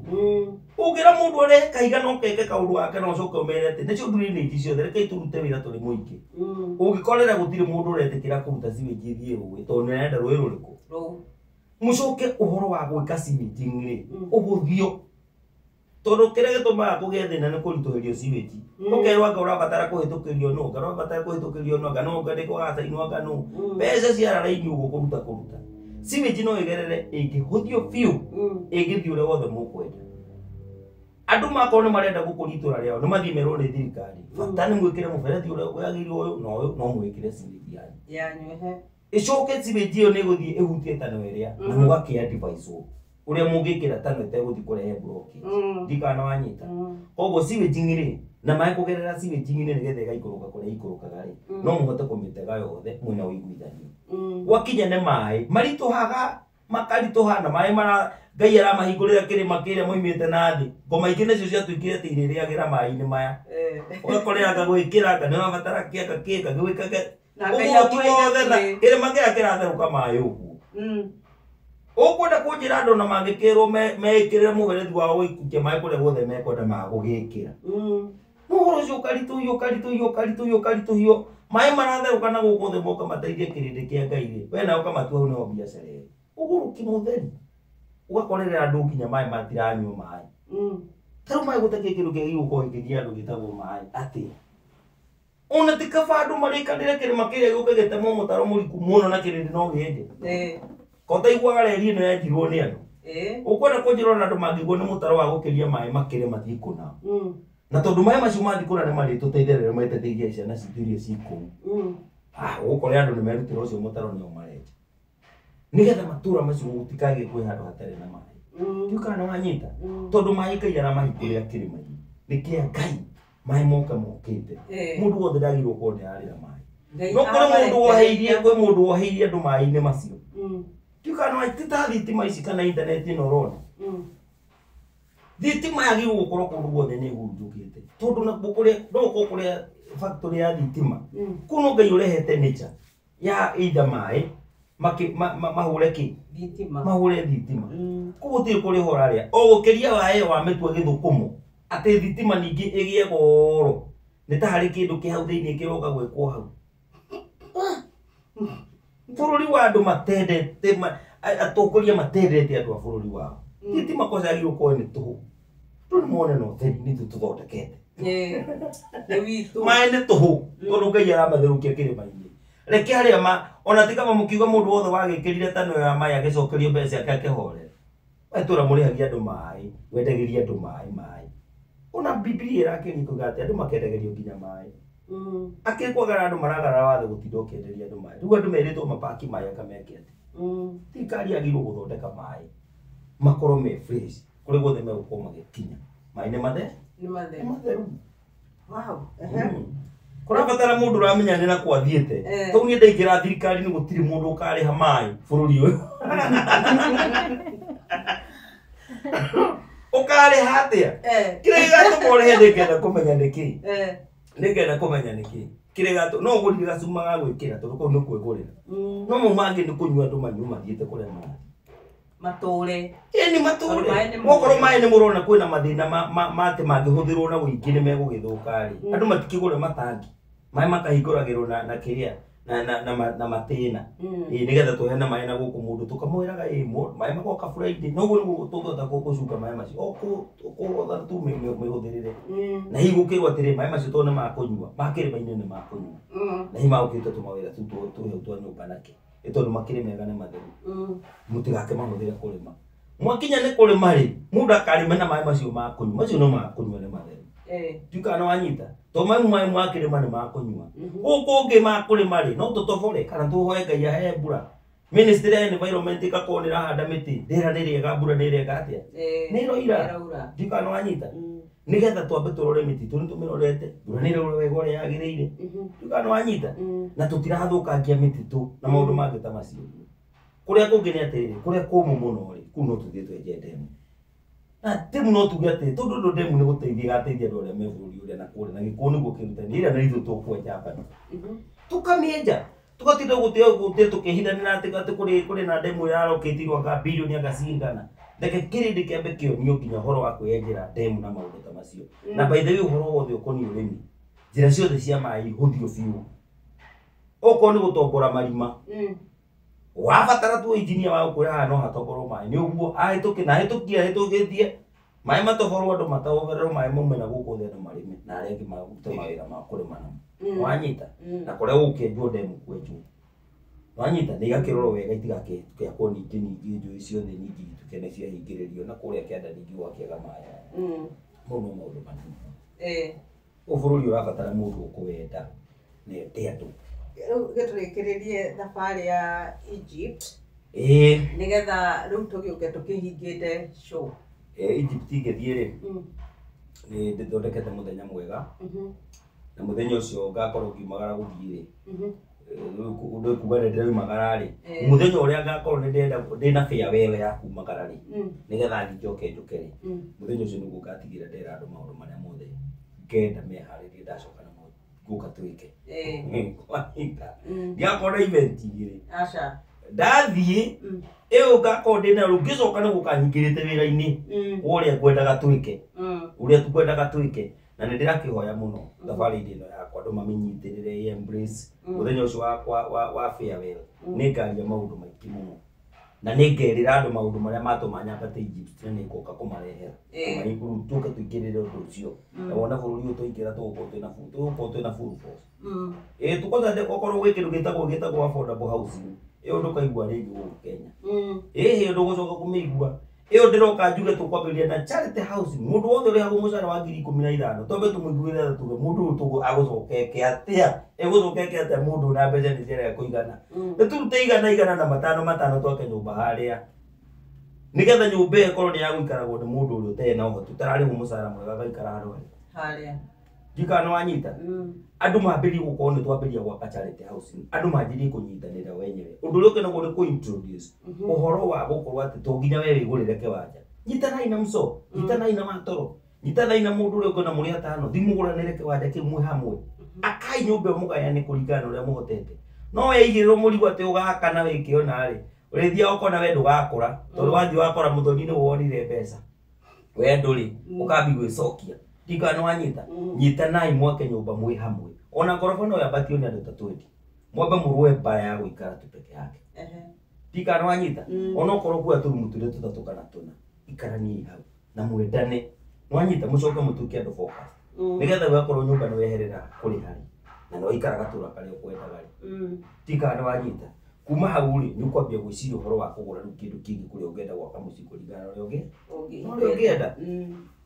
Ũngĩra mũndũ arehe kahiga no keke kaũndũ gake na ũcoke ũmere atĩ nĩcio drainage ciothe rekei tũrute wĩra tũrĩ mũingĩ. Ũngĩkorera gũtirĩ mũndũ ũretĩkĩra kũruta sewage ĩthiĩ rũĩ tondũ nĩ arenda rũĩ rũrĩkũ. Mũcoke ũhoro wa gwĩka sewage rĩ, ũhũthio. Tondũ kĩrĩa gĩtũmaga kũgĩe thĩna nĩ kũritũhĩrio sewage. Ũkerwo anga ũrabatara kũhĩtũkĩrio nũ, anga ũrabatara kũhĩtũkĩrio nũ, anga nũ, anga nĩ kũgacainwo, anga nũ. Mbeca ciara raini ũguo kũruta kũruta. Sewage no ĩgerere ĩngĩhũthio biũ, ĩngĩthiĩ ũrĩa wothe mũkwenda. Andũ makorwo nĩ marenda gũkũria itũra rĩao, nĩ mathiĩ merwo nĩ thirikari. Bata nĩ mwĩkĩre mũberethi ũrĩa wagĩrĩirwo ũyũ na ũyũ, no mwĩkĩre sewage yanyu. Ĩcoke sewage ĩyo nĩ ĩgũthiĩ ĩhutie tano ĩrĩa, na mũgakĩ advise ũrĩa mũngĩkĩra tano ĩtegũthiĩ kũrehe blockage. Ndiũĩ kana nĩ wanyita. Koguo sewage rĩ, na maĩ kũgerera sewage nĩ nĩgetha ĩgaikũrũka kũrĩa ĩikũrũkaga rĩ, no mũhote kũmĩtega yothe mwĩna ũiguithanio. Gwakinya nĩ maĩ maritũhaga, makaritũha na maĩ mara Ngai aramahingũrĩra kĩrĩma kĩrĩa moimĩte na thĩ. Ngoma ingĩ nacio ciatuĩkire atĩ irĩrĩagĩra maĩ-inĩ maya. Ũgakorera anga gwĩkĩra anga nĩ ũrabatara kĩ anga kĩ anga gwĩkage. Ũguo ti wothe na kĩrĩma kĩrĩa kĩratherũka maĩ ũguo. Ũkwenda kũnjĩra andũ ona mangĩkĩrwo meĩkĩrĩre mũberethi wao gũikia maĩ kũrĩa guothe mekwenda magũgĩkĩra. No ũhoro ũcio ũkaritũhio, ũkaritũhio, ũkaritũhio, ũkaritũhio. Maĩ maratherũka na gũkũ thĩ moka mateithie kĩrĩndĩ kĩa Ngai rĩ, we nawe ũkamatua hau nĩho biacara ĩrĩ. Ũgũrũki mũtheri. Ũgakorerera andũ nginya maĩ matiranyua maĩ. Ta rĩu maĩ gũtakĩrĩ kĩndũ kĩagĩrĩirwo gũkorwo gĩkĩgia andũ gĩtagwo maĩ atĩa? Ona ti kaba andũ marĩkanĩre kĩrĩma kĩrĩa gĩũke gĩtemwo mũtaro mũriku mũno na kĩrĩndĩ no gĩenje. Ko ũtaiguaga reri ĩno yenjirwo nĩ andũ. Ũkwenda kũnjĩra ona andũ mangĩigua nĩ mũtaro wa gũkĩria maĩ makĩre mathiĩ kũna. Na tondũ maĩ macio mathiĩ kũna nĩ marĩtũteithĩrĩria mateithĩrĩrie ciana citũ iria ci kũu. Ũgũkora andũ nĩ merutĩra ũcio mũtaro nĩo marenja. Nĩgetha matũra macio gũtikagĩe kwĩ handũ hatarĩ na maĩ. Ndiũĩ kana nĩ wanyita. Tondũ maĩ Ngai aramahingũrĩra kĩrĩma-inĩ. Nĩ kĩa Ngai. Maĩ moka mokĩte. Mũndũ wothe ndagĩrĩirwo gũkorwo nĩ ararĩra maĩ. No kũrĩ mũndũ woheirie, kwĩ mũndũ woheirie andũ maĩ-inĩ macio. Ndiũĩ kana nĩ wanyita, ti ta thitima ici kana intaneti ĩno ũrona. Thitima yagĩrĩirwo gũkorwo kũndũ guothe nĩ ĩhurunjũkĩte. Tondũ nakuo kũrĩa, no gũkorwo kũrĩa factory ya thitima. Kũu no Ngai ũrehete nature ya either maĩ mahũre kĩ? Thitima. Mahũre thitima. Koguo gũtirĩ kũrĩha ũrarĩha. O gũkĩria waĩ wa mĩtua gĩthũkũmo. Atĩ thitima ningĩ ĩgĩe goro. Nĩ ta harĩ kĩndũ kĩ hau thĩinĩ kĩroka gwĩkwo hau. Bũrũri wa andũ matendete atongoria matendete andũ a bũrũri wao. Ti makosa yagĩrĩirwo gũkorwo nĩ tũhũ. Tondũ nĩ mone na ũtheri nĩ ithuĩ tũthondekete. Nĩ witũ. Maĩ nĩ tũhũ tondũ Ngai aramatherũkia kĩrĩma-inĩ. Reke arĩa ma ona ti kama mũkiuga mũndũ wothe wagĩkĩrire tano ya maĩ agĩcokerio mbeca ciake akĩhorera. We tũra mũrĩhagia andũ maĩ, wendagĩria andũ maĩ maĩ. Ona Bibilia ĩrakĩria kuga atĩ andũ makendagĩrio nginya maĩ. Akĩrĩ kwagara andũ maragarara watho gũtinda ũkĩenderia andũ maĩ. Rĩu andũ merĩtwo mapaki maĩ akameke atĩ. Thirikari yagĩrĩirwo gũthondeka maĩ makorwo me fresh kũrĩa guothe megũkorwo magĩkinya. Maĩ nĩ matheru. Nĩ matheru. Nĩ matheru. Wow. Kũrabatara mũndũ ũramenya nĩ na kwathiĩte. Tondũ niĩ ndaingĩra thirikari-inĩ gũtirĩ mũndũ ũkarĩha maĩ bũrũri ũyũ. Ũkarĩha atĩa? Kĩrĩa gĩgatũma ũrĩhe nĩngenda kũmenya nĩkĩ. Nĩngenda kũmenya nĩkĩ. Kĩrĩa gĩgatũma no ũgũrire gacuma ga gwĩkĩra tondũ kũu nĩ kwĩgũrĩra. No mau mangĩ nĩ kũnyua andũ manyua mathiĩte kũrĩa marathiĩ. Matũre. Ĩni matũre. Okorwo maĩ nĩ mũrona kwĩna mathĩna ma atĩ mangĩhũthĩrwo na ũingĩ nĩ megũgĩthũka rĩ. Andũ matikĩgũre matangi. Maĩ makahingũragĩrwo na kĩrĩa na matĩna. Ĩĩ nĩgetha tũheane maĩ na gũkũ mũndũ tũkamwĩraga ĩĩ maĩ magoka Friday. Noguo nĩguo tũngĩhota gũcunga maĩ macio. O kũhotha tu mĩhũthĩrĩre. Na hihi gũkĩrwo atĩrĩ maĩ macio tondũ nĩ ma kũnyua. Ma kĩrĩma-inĩ nĩ ma kũnyua. Na hihi magũkĩte tũmawĩra tu tũhĩu twa nyũmba nake. Ĩ tondũ makĩrĩ mega nĩ matheru. Mũtigake mahũthĩre kũrĩma. Mwakinya nĩ kũrĩma rĩ, mũndũ akarĩme na maĩ macio ma kũnyua. Macio no ma kũnyua nĩ matheru. Ndiũĩ kana nĩwanyita. Tondũ maĩ ma kĩrĩma nĩ ma kũnyua. Gũkũ ũngĩ ma kũrĩma rĩ, no tũtobore kana tũhoe Ngai ahe mbura. Ministry ya Environment ĩgakorwo nĩ ĩrahanda mĩtĩ. Rĩera nĩ rĩega, mbura nĩ ĩreka atĩa? Nĩ ĩroira. Ndiũĩ kana nĩwanyita. Nĩgetha twambe tũrore mĩtitũ nĩ tũmĩrorete, mbura nĩ ĩraura wega ũrĩa yagĩrĩire. Ndiũĩ kana nĩwanyita. Na tũtirathũkangia mĩtitũ na maũndũ mangĩ ta macio. Kũrĩa kũngĩ nĩ atĩrĩrĩ, kũrĩa kũmũ mũno rĩ, kũu no tũthiĩ twenje ndemu. Na ndemu no tuge atĩ tondũ ũndũ ndemu nĩ gũteithia ĩgateithia andũ arĩa me bũrũri ũrĩa na kũrĩa na gĩkũyũ nĩguo kĩrutani ĩrĩa na ithuĩ tũkwenja bado. Tũkamĩenja. Tũgatinda gũtĩa tũkĩhithanĩra atĩ kũrĩ na ndemu ĩrarokĩtirwo anga bilioni anga cigana. Reke kĩrĩndĩ kĩambe kĩonio nginya ũhoro wa kwĩyenjera ndemu na maũndũ ta macio. Na by the way ũhoro wothe ũkoniĩ ũrĩmi, njĩra ciothe cia maĩ ihũthio biũ. Okorwo nĩ gũtombora marima, wabatara tu engineer wa gũkwĩra haha no hatomborwo maĩ nĩ ũguo ahĩtũke na ahĩtũkie ahĩtũkĩtie maĩ matoborwo andũ matoborerwo maĩ maume na gũkũ thĩ andũ marĩme na arĩa angĩ marute mawĩra ma kũrĩma namo. Wanyita? Na kũrĩa gũkĩenjwo ndemu kwenjwo. Wanyita? Na igakĩrorwo wega itigakĩakwo ningĩ ningĩ njũĩ ciothe ningĩ ituĩke nĩ ciahingĩrĩrio na kũrĩa kĩanda ningĩ gwakĩaga maĩ. Mau no maũndũ manene. Ũyũ bũrũri ũrabatara mũndũ ũkũwenda na ende andũ. Rĩu gĩtũrĩkĩrĩrie thabarĩ ya Egypt. Nĩgetha rĩu tũgĩũke tũkĩhingĩte show. Egypt ingĩthiĩ rĩ, nĩ ndĩthondekete mũthenya mwega. Na mũthenya ũcio ngakorwo ngiumagara gũthiĩ rĩ. Ũndũ kuga nĩ ndĩraumagara rĩ. Mũthenya ũrĩa ngakorwo nĩ ndĩrenda ndĩna farewell ya kumagara rĩ. Nĩgetha thiĩ njoke njũke rĩ. Mũthenya ũcio nĩguo ngatigĩra ndera andũ maũndũ marĩa mothe ngenda meharĩrie ndacoka namo ngũka twĩke. Kwanyita. Ndigakorwo na event igĩrĩ. Aca. Ndathiĩ, ĩyo ngakorwo ndĩna rĩu ngĩcoka nĩ gũka nyingĩrĩte wĩra-inĩ ũrĩa ngwendaga twĩke. Ũrĩa tũkwendaga twĩke. Na nĩ ndĩrakĩhoya mũno thabarĩ-inĩ ĩno yakwa andũ mamĩnyitĩrĩre embrace. Mũthenya ũcio wa farewell. Nĩ ngaria maũndũ maingĩ mũno. Na nĩ ngerĩra andũ maũndũ marĩa matũma nyambate Egypt na nĩ ngoka kũmarehera. Kũmaikuru tũke tũingĩrĩre ũndũ ũcio. Na wone bũrũri ũyũ twaingĩra tũgũkorwo twĩna tũgũkorwo twĩna full force. Tũkwaza ndĩ okorwo gwĩ kĩndũ gĩtagwo affordable housing. Ĩyo ndũkaigua rĩngĩ gũkũ Kenya. Ĩhĩ ndũgũcoka kũmĩigua. Ĩyo ndĩroka njuge tũkwambĩrĩria na charity housing. Mũndũ wothe ũrĩhagwo mũcara wa 15,000, twambe tũmũiguĩre tha tuge mũndũ ũyũ tũgũ agũcoka eke atĩa? Egũcoka eke atĩa mũndũ na mbeca nĩ ciarega kũigana? Nĩ tũrute igana igana na matano matano twake nyũmba harĩa. Nĩgetha nyũmba ĩyo ĩkorwo nĩ ya gũikaragwo nĩ mũndũ ũrĩa ũtarĩ na ũhoti, ũtararĩhwo mũcara mwega agaikara handũ harĩa. Harĩa. Ndiũĩ kana nĩwanyita? Andũ mambĩrĩrie gũkorwo nĩ twambĩrĩria gwaka charity housing. Andũ manjĩrĩrie kũnyitanĩra wenyewe. Ũndũ ũrĩa ũngĩ naguo nĩ kũ-introduce ũhoro wa gũkorwo atĩ to nginya we wĩgũrĩre kĩwanja. Nyitanai na mco, nyitanai na matoro, nyitanai na mũndũ ũrĩa ũngĩ na mũrĩ atano, thiĩ mũgũranĩre kĩwanja kĩu mwĩ hamwe. Akai nyũmba ĩyo mũgayane kũringana na ũrĩa mũhotete. No weigĩrĩrwo mũrigo atĩ ũgaka na wĩkĩona rĩ, ũrĩthiaga ũkona we ndũgakũra, tondũ wathiĩ wakora mũthoni nĩ wonire mbeca. We ndũrĩ, ũkambi gwĩcokia. Ndiũĩ kana nĩwanyita? Nyitanai mwake nyũmba mwĩ hamwe. Ona ngoroba no yambatio nĩ andũ ta 20. Mwambe mũrũe mbara ya gũikara tu peke yake. Tikana wanyita. Onokorwo kuoya tũrumu tũrĩa tũtatũ kana tũna. Ikaraniai hau na mwendane. Nwanyita mũcoke mũtuĩke andũ focus. Nĩgetha wakorwo nyũmba nĩ weherera kũrĩha rĩ. Na no ikara gatũra karĩa ũkwendaga rĩ. Tikana wanyita. Kuma hau rĩ nĩ ũkwambia gwĩciria ũhoro wa kũgũra rĩu kĩndũ kĩngĩ kũrĩa ũngĩenda gwaka mũciĩ kũringana na ũrĩa ũngĩenda.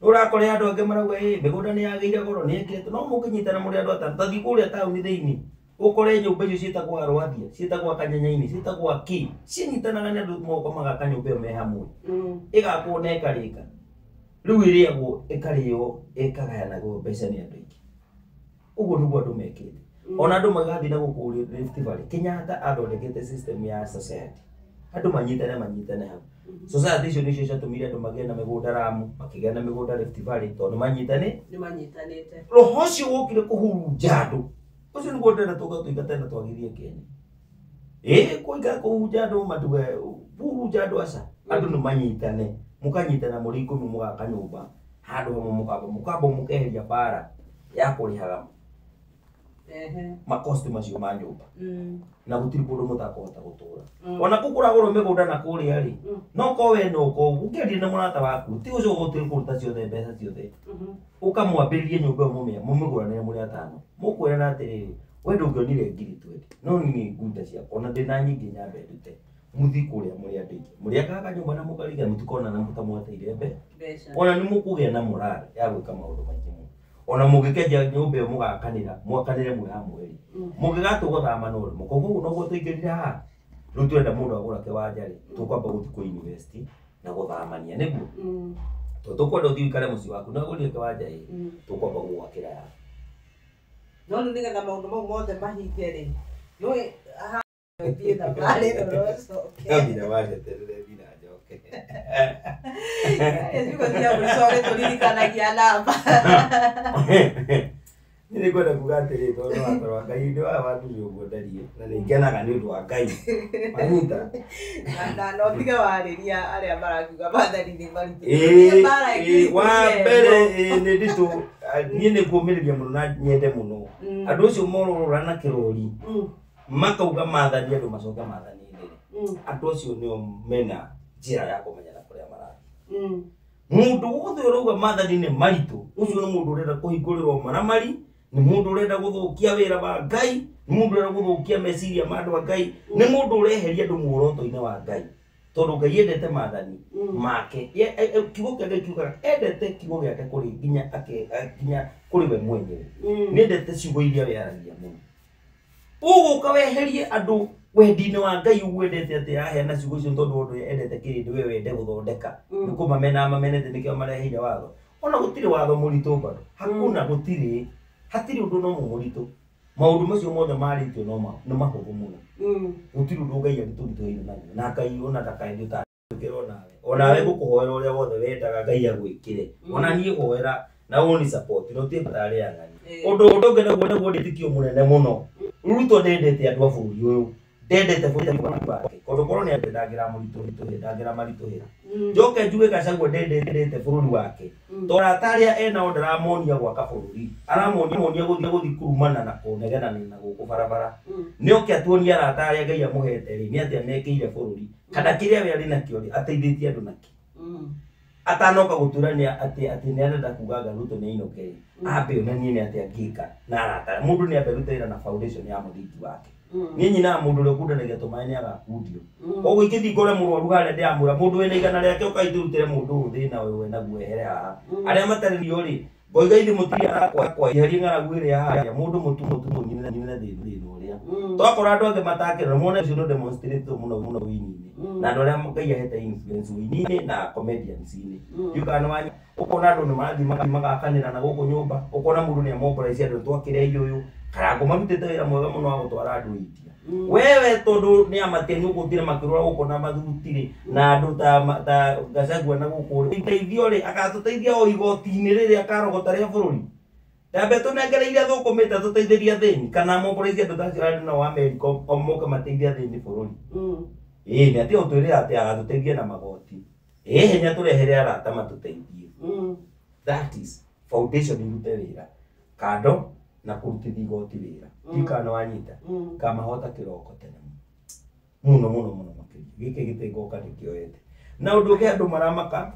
Ũrakora andũ angĩ marauga ĩ mĩgũnda nĩ yagĩire goro nĩ ĩkĩrĩtwo no mũngĩnyitana mũrĩ andũ atano tathiĩ kũrĩa taũni thĩinĩ ũkore nyũmba icio ciĩtagwo Arwathia ciĩtagwo Kanyanyainĩ ciĩtagwo Akĩ cinyitanaga nĩ andũ moko magaka nyũmba ĩyo me hamwe ĩgakwo na ĩkarĩka rĩu ĩrĩagwo ĩkarĩo ĩkagayanagwo mbeca nĩ andũ aingĩ ũguo nĩguo andũ mekĩte. Ona andũ magathiĩ na gũkũ Rift Valley Kenyatta athondekete system ya society andũ manyitane hau. Society icio nĩcio ciatũmire andũ magĩe na mĩgũnda Lamu makĩgĩa na mĩgũnda Rift Valley tondũ nĩmanyitanĩte. Roho ũcio wokire kũhurunja andũ ũcio nĩguo ndĩrenda tũka tũingate na twagithie Kenya. Kũinga kũhunja andũ matuge hurunja andũ aca andũ nĩ manyitane mũkanyitana mũrĩ ikũmi mũgaka nyũmba handũ hamwe mũkamba mũkeheria bara ya kũrĩhaga makosti macio ma nyũmba na gũtirĩ kũndũ mũtakũhota gũtũra. Ona kũu kũragũrwo mĩgũnda na kũrĩa rĩ no korwo we no korwo ũkĩaria na mũrata waku ti gũcoka gũtirĩ kũruta ciothe mbeca ciothe ũkamwambĩrĩria nyũmba ĩyo mũmĩgũranĩre mũrĩ atano mũkwĩrana atĩrĩrĩ we ndũngĩonire ngiri 20 no niĩ ngunda ciakwa ona ndĩna nyingĩ nyambe ndute mũthiĩ kũrĩa mũrĩ andũ aingĩ mũrĩakaga nyũmba na mũkarigana mũtikonana mũtamwateire mbeca ona nĩ mũkũgĩa na morale ya gwĩka maũndũ maingĩ mũno. Ona mũngĩkenja nyũmba ĩyo mũgakanĩra mwakanĩre mwĩ hamwe rĩ mũngĩgatũgũthama no rĩ mũkauga ũguo noguo tũingĩrire haha rĩu tũrenda mũndũ agũra kĩwanja rĩ tũkwamba gũthiĩ kũ invest na gũthamania nĩguo tondũ tũkwenda ũthiĩ ũikare mũciĩ waku na ũgũrire kĩwanja ĩ tũkwamba gũgwakĩra yaku. No rĩu nĩgetha maũndũ mau mothe mahinge rĩ nĩũĩ thiĩ thabarĩ ĩno na ũcoke. No nginya wanjeterere thiĩ na njoke. Ciugo cia mũico ũgĩtũririkanagia namba. Niĩ nĩngwenda kuga atĩrĩ tondũ wakorwo Ngai nĩ wandumire ũguo ndariĩ na nĩngenaga nĩ ũndũ wa Ngai. Wanyita? Na no tiga warĩria arĩa marakiuga maathani nĩ maritũ. Wa mbere nĩ nditũ niĩ nĩ ngũmĩrĩria mũno na nyende mũno. Andũ acio morũrũra na kĩrori makauga maathani andũ macoke maathani-inĩ rĩ andũ acio nĩo mena njĩra ya kũmenyana kũrĩa marathiĩ. Mũndũ wothe ũrauga maathani nĩ maritũ ũcio nĩ mũndũ ũrenda kũhingũrĩrwo maramari nĩ mũndũ ũrenda gũthũkia wĩra wa Ngai nĩ mũndũ ũrenda gũthũkia meciria ma andũ a Ngai nĩ mũndũ ũreheria andũ muoroto-inĩ wa Ngai tondũ Ngai endete maathani make. Kiugo kĩa Ngai kiugaga endete kiugo gĩake kũrĩ nginya kũrĩ we mwenyewe. Nĩendete ciugo iria we aragia mũno. Ũgũka weherie andũ wendi-inĩ wa Ngai ũguo endete atĩ aheana ciugo icio tondũ ũndũ endete kĩrĩndĩ we wende gũthondeka nĩ kũmamena mamenete nĩkĩo mareheire watho. Ona gũtirĩ watho mũritũ bado hakuna gũtirĩ hatirĩ ũndũ no mũritũ maũndũ macio mothe marĩtio no nĩ mahũthũ mũno. Gũtirĩ ũndũ Ngai agĩtũritũhĩire naguo na Ngai ona ndakaende ũtangĩkĩrwo nawe onawe ngũkũhoera ũrĩa wothe wendaga Ngai agwĩkĩre ona niĩ hoera na woni support no ti tarĩ ang'ani. Ũndũ ũngĩ naguo naguo wĩtĩkio mũnene mũno. Ruto ndendete andũ a bũrũri ũyũ ndendete bũrũri wake tondũ korwo nĩ ndangĩramũritũhĩra. Njoke njuge Gachagua ndendete bũrũri wake tondũ arata arĩa enao ndaramonia gwaka bũrũri aramonia gũthiĩ kũrumana na kũnegenania na gũkũ barabara. Nĩoke atuonie arata arĩa Ngai amũhete rĩ nĩ atĩa mekĩire bũrũri kana kĩrĩa we arĩ nakĩo rĩ ateithĩtie andũ nakĩ. Atanoka gũtũrania atĩ nĩ arenda kuga anga Ruto nĩ ainũke rĩ ambe onanie nĩ atĩa angĩka na arata mũndũ nĩ ambe arute wĩra na foundation ya mũthingi wake. Niĩ nyinaga mũndũ ũrĩa ũkundanagia tũmaĩ nĩ agakundio. Koguo ingĩthiĩ ngore mũrwaru harĩa ndĩramwĩra mũndũ wĩna igana rĩake ũkai tũrutĩre mũndũ ũyũ thĩna ũyũ we naguo ehere haha. Arĩa matarĩ rio rĩ ngoiga ithuĩ mũtiri arakwa eherie ng'aragu ĩrĩa harĩa mũndũ mũtu nyine thĩna ũrĩa. Twakora andũ angĩ matakĩra mone ũcio no demonstrate mũno mũno wĩini-inĩ na andũ arĩa Ngai ahete influence wĩini-inĩ na comedians-inĩ. Ndiũĩ kana nĩ ũkona andũ nĩ marathiĩ magakanĩra na gũkũ nyũmba ũkona mũndũ nĩ amobilize andũ twakĩre ũyũ Karango marutĩte wĩra mwega mũno wa gũtwara andũ India. Wewe tondũ nĩ amatia nĩ ũgũthire makĩrora gũkũ na mathuti-rĩ na andũ ta Gachagua na gũkũ rĩ teithio rĩ agatũteithia o igoti-inĩ rĩrĩa akarogota rĩa bũrũri. Ndambe tũnengereire thũkũmĩte tũteithĩrie athĩni kana mobilize andũ ta acio arĩa nao Amerika moke mateithie athĩni bũrũri. Ĩĩ nĩ atĩ ũtwĩre atĩ agatũteithia na magoti. Ĩĩ hinya tũrehere arata matũteithie. That is foundation irute wĩra. Kando Na kũrutithia igoti wĩra. Ndikana nĩ wanyita. Kamahota kĩroko tene mũno mũno mũno makĩria. Gĩkĩ gĩtĩ ngoka ndĩkĩoete. Na ũndũ ũngĩ andũ maramaka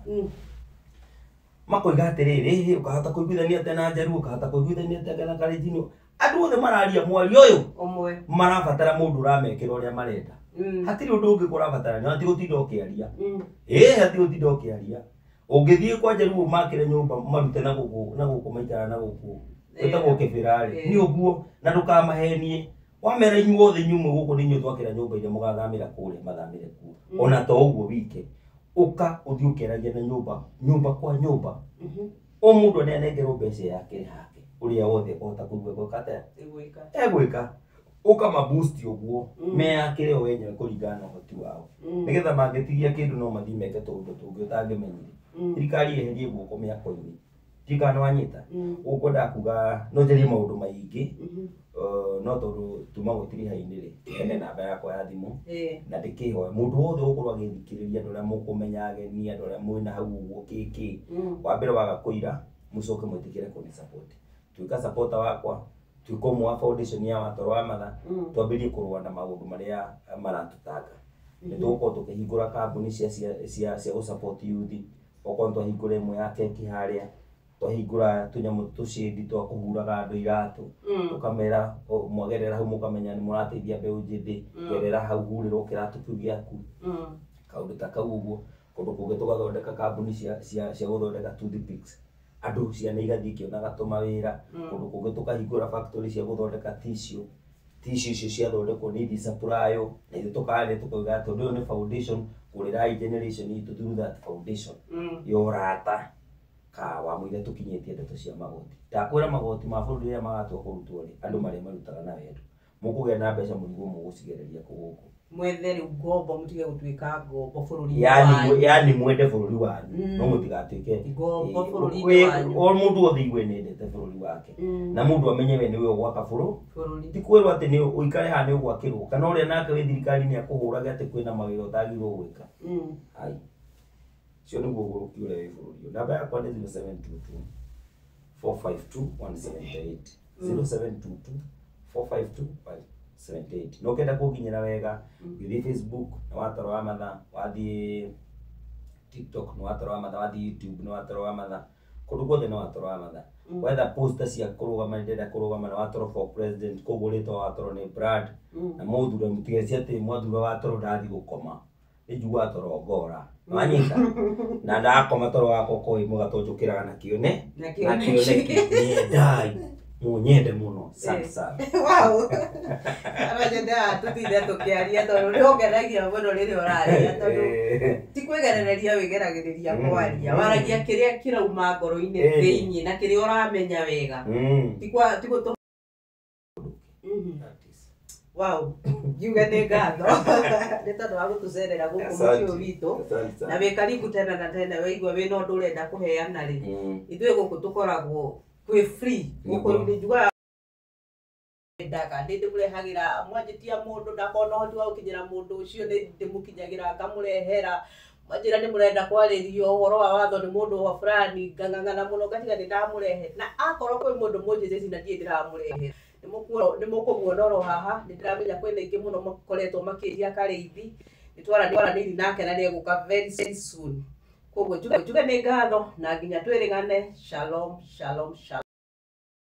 makoiga atĩrĩrĩ, ũkahota kũiguithania atĩa na Njaruo, ũkahota kũiguithania atĩa na Kalenjin. Andũ othe mararia mwario ũyũ ũmwe marabatara mũndũ ũramekĩra ũrĩa marenda. Hatirĩ ũndũ ũngĩ kũrabatarania, ti gũtinda ũkĩaria. Ĩĩ hatirĩ gũtinda ũkĩaria. Ũngĩthiĩ kwa Njaruo makĩre nyũmba marute na gũkũ maikara na gũkũ ĩtagwo kĩbĩra rĩ, nĩ ũguo, na ndũkamahenie. Wamera inyuothe inyuĩ gũkũ nĩ inyuĩ twakĩra nyũmba iria mũgathamĩra kũrĩa mathamĩre kuo. Ona to ũguo wike, ũka ũthiĩ ũkĩaragia na nyũmba nyũmba kwa nyũmba. O mũndũ nĩanengerwo mbeca yake hake ũrĩa wothe ekũhota kũigua egwĩka atĩa, egwĩka. Ũkama boost ũguo meyakĩre o enyewe kũringana na ũhoti wao, nĩgetha mangĩtigia kĩndũ no mathiĩ meke tũũndũ tũngĩ ũtangĩmenyire. Thirikari yeherie guoko mĩako-inĩ. Ndikana nĩ wanyita. Ũguo ngwendaga kuga no njarie maũndũ maingĩ, no tondũ tuma gũtiriha-inĩ rĩ, hene namba yakwa ya thimũ na ndĩkĩhoe mũndũ wothe ũgũkorwo agĩthikĩrĩria, andũ arĩa mũkũmenya ageni, andũ arĩa mwĩna hau ũguo kĩkĩ, wa mbere waga kũira mũcoke mwĩtĩkĩre kũni support. Tuĩka supporter wakwa, tuĩka ũmwe wa foundation ya Watoro wa Matha, twambĩrĩrie kũrũa na maũndũ marĩa maratũtanga. Nĩ tũgũkorwo tũkĩhingũra kambuni cia gũ support youth. Okorwo nĩ twahingũra ĩmwe ya keki harĩa, twahingũra tũnyamũ tũcĩndi twa kũhuraga andũ iratũ, tũkamera mwagerera hau mũkamenya nĩ mũrateithia mbeũ njĩthĩ, gerera hau hurĩrwo kĩratũ kĩu gĩaku, kaũndũ ta kau ũguo. Kũndũ kũngĩ tũgathondeka kambuni cia gũthondeka toothpicks, andũ ciana igathiĩ ikĩonaga tũmawĩra. Kũndũ kũngĩ tũkahingũra factory cia gũthondeka tissue. Tissue icio ciathondekwo nĩ ithiĩ supply, na ithuĩ tũkaria tũkauga atĩ ũndũ ũyũ nĩ foundation, kũrĩrai generation itũ through that foundation ya ũrata ka wamũira tũkinyĩtie ndeto cia magoti. Ndakwĩra magoti ma bũrũri rĩrĩa magatua kũrutwo rĩ, andũ marĩa marutaga na wendo, mũkũgĩa na mbeca mũrigwo mũgũcigereria kũ gũkũ. Mwethe rĩu ngombo, mũtige gũtuĩka ngombo bũrũri-inĩ Yani wanyu. Yani mwende bũrũri wanyu, no mũtigatuĩke ngombo bũrũri-inĩ wanyu. O mũndũ wothe igue nĩendete bũrũri wake, na mũndũ amenye we nĩwe ũgwaka bũrũri. Ti kwĩrwo atĩ nĩ ũikare haha nĩ ũgwakĩrwo, kana ũrĩa nake wĩ thirikari-inĩ akũhũrage atĩ kwĩna mawĩra ũtagĩrĩirwo gwĩka. Ai, ũcio nĩguo ũgũrũki ũrĩa wĩ bũrũri ũyũ. Namba yakwa nĩ 0722 452 178, 0722 452 178. Na ũkĩenda kũnginyĩra wega, ũgĩthiĩ Facebook nĩ Watoro wa Matha, wathiĩ TikTok nĩ Watoro wa Matha, wathiĩ YouTube nĩ Watoro wa Matha, kũndũ guothe nĩ Watoro wa Matha. Wetha poster cia kũrũgama, ndĩrenda kũrũgama na Watoro for president, koguo rĩtwa Watoro nĩ brand, na mũthure mũtigeci atĩ mwathura Watoro ndathiĩ gũkoma, nĩ njiguaga toro ngora wanyita, na ndakoma toro wakwa ũkorwo wĩ mwega tondũ njũkĩraga na kĩone na na kĩoneki. Kĩoneki nyendai mũnyende mũno sana sana. Wow, aranyendaga tũtinde tũkĩaria tondũ nĩ ũngenagia mũno rĩrĩa ũraria, tondũ ti kwĩgerereria wĩgeragĩrĩria kwaria, waragia kĩrĩa kĩrauma ngoro-inĩ thĩiniĩ na kĩrĩa ũramenya wega, ti gũtũ. That is. Wow, ngiuge nĩ ngatho nĩ tondũ wa gũtũcerera gũkũ mũciĩ ũyũ witũ. Asante sana. Na wĩ karibu tena na tena, waigua wĩna ũndũ ũrenda kũheana rĩ, ithuĩ gũkũ tũkoragwo kwĩ free gũkũ. Nĩguo. Nĩ njugaga endaga nĩ ndĩmũrehagĩra, mwanjĩtia mũndũ ndakorwo na ũhoti wa gũkinyĩra mũndũ ũcio nĩ ndĩmũkinyagĩra ngamũrehera. Mwanjĩra nĩ mũrenda kwarĩrio ũhoro wa watho nĩ mũndũ wa fulani, ngang'ang'ana mũno ngatiga nĩ ndamũrehe, na akorwo kwĩ mũndũ mũnjĩtĩtie na ndirĩ ndĩramũrehe, nĩ mũkũmuona oro haha. Nĩ ndĩramenya kwĩna aingĩ mũno makoretwo makĩria Karĩithi, nĩ twaranĩirie nake na nĩ egũka very very soon. Koguo njuge nĩ ngatho na nginya twĩrĩgane. Shalom, shalom, shalom.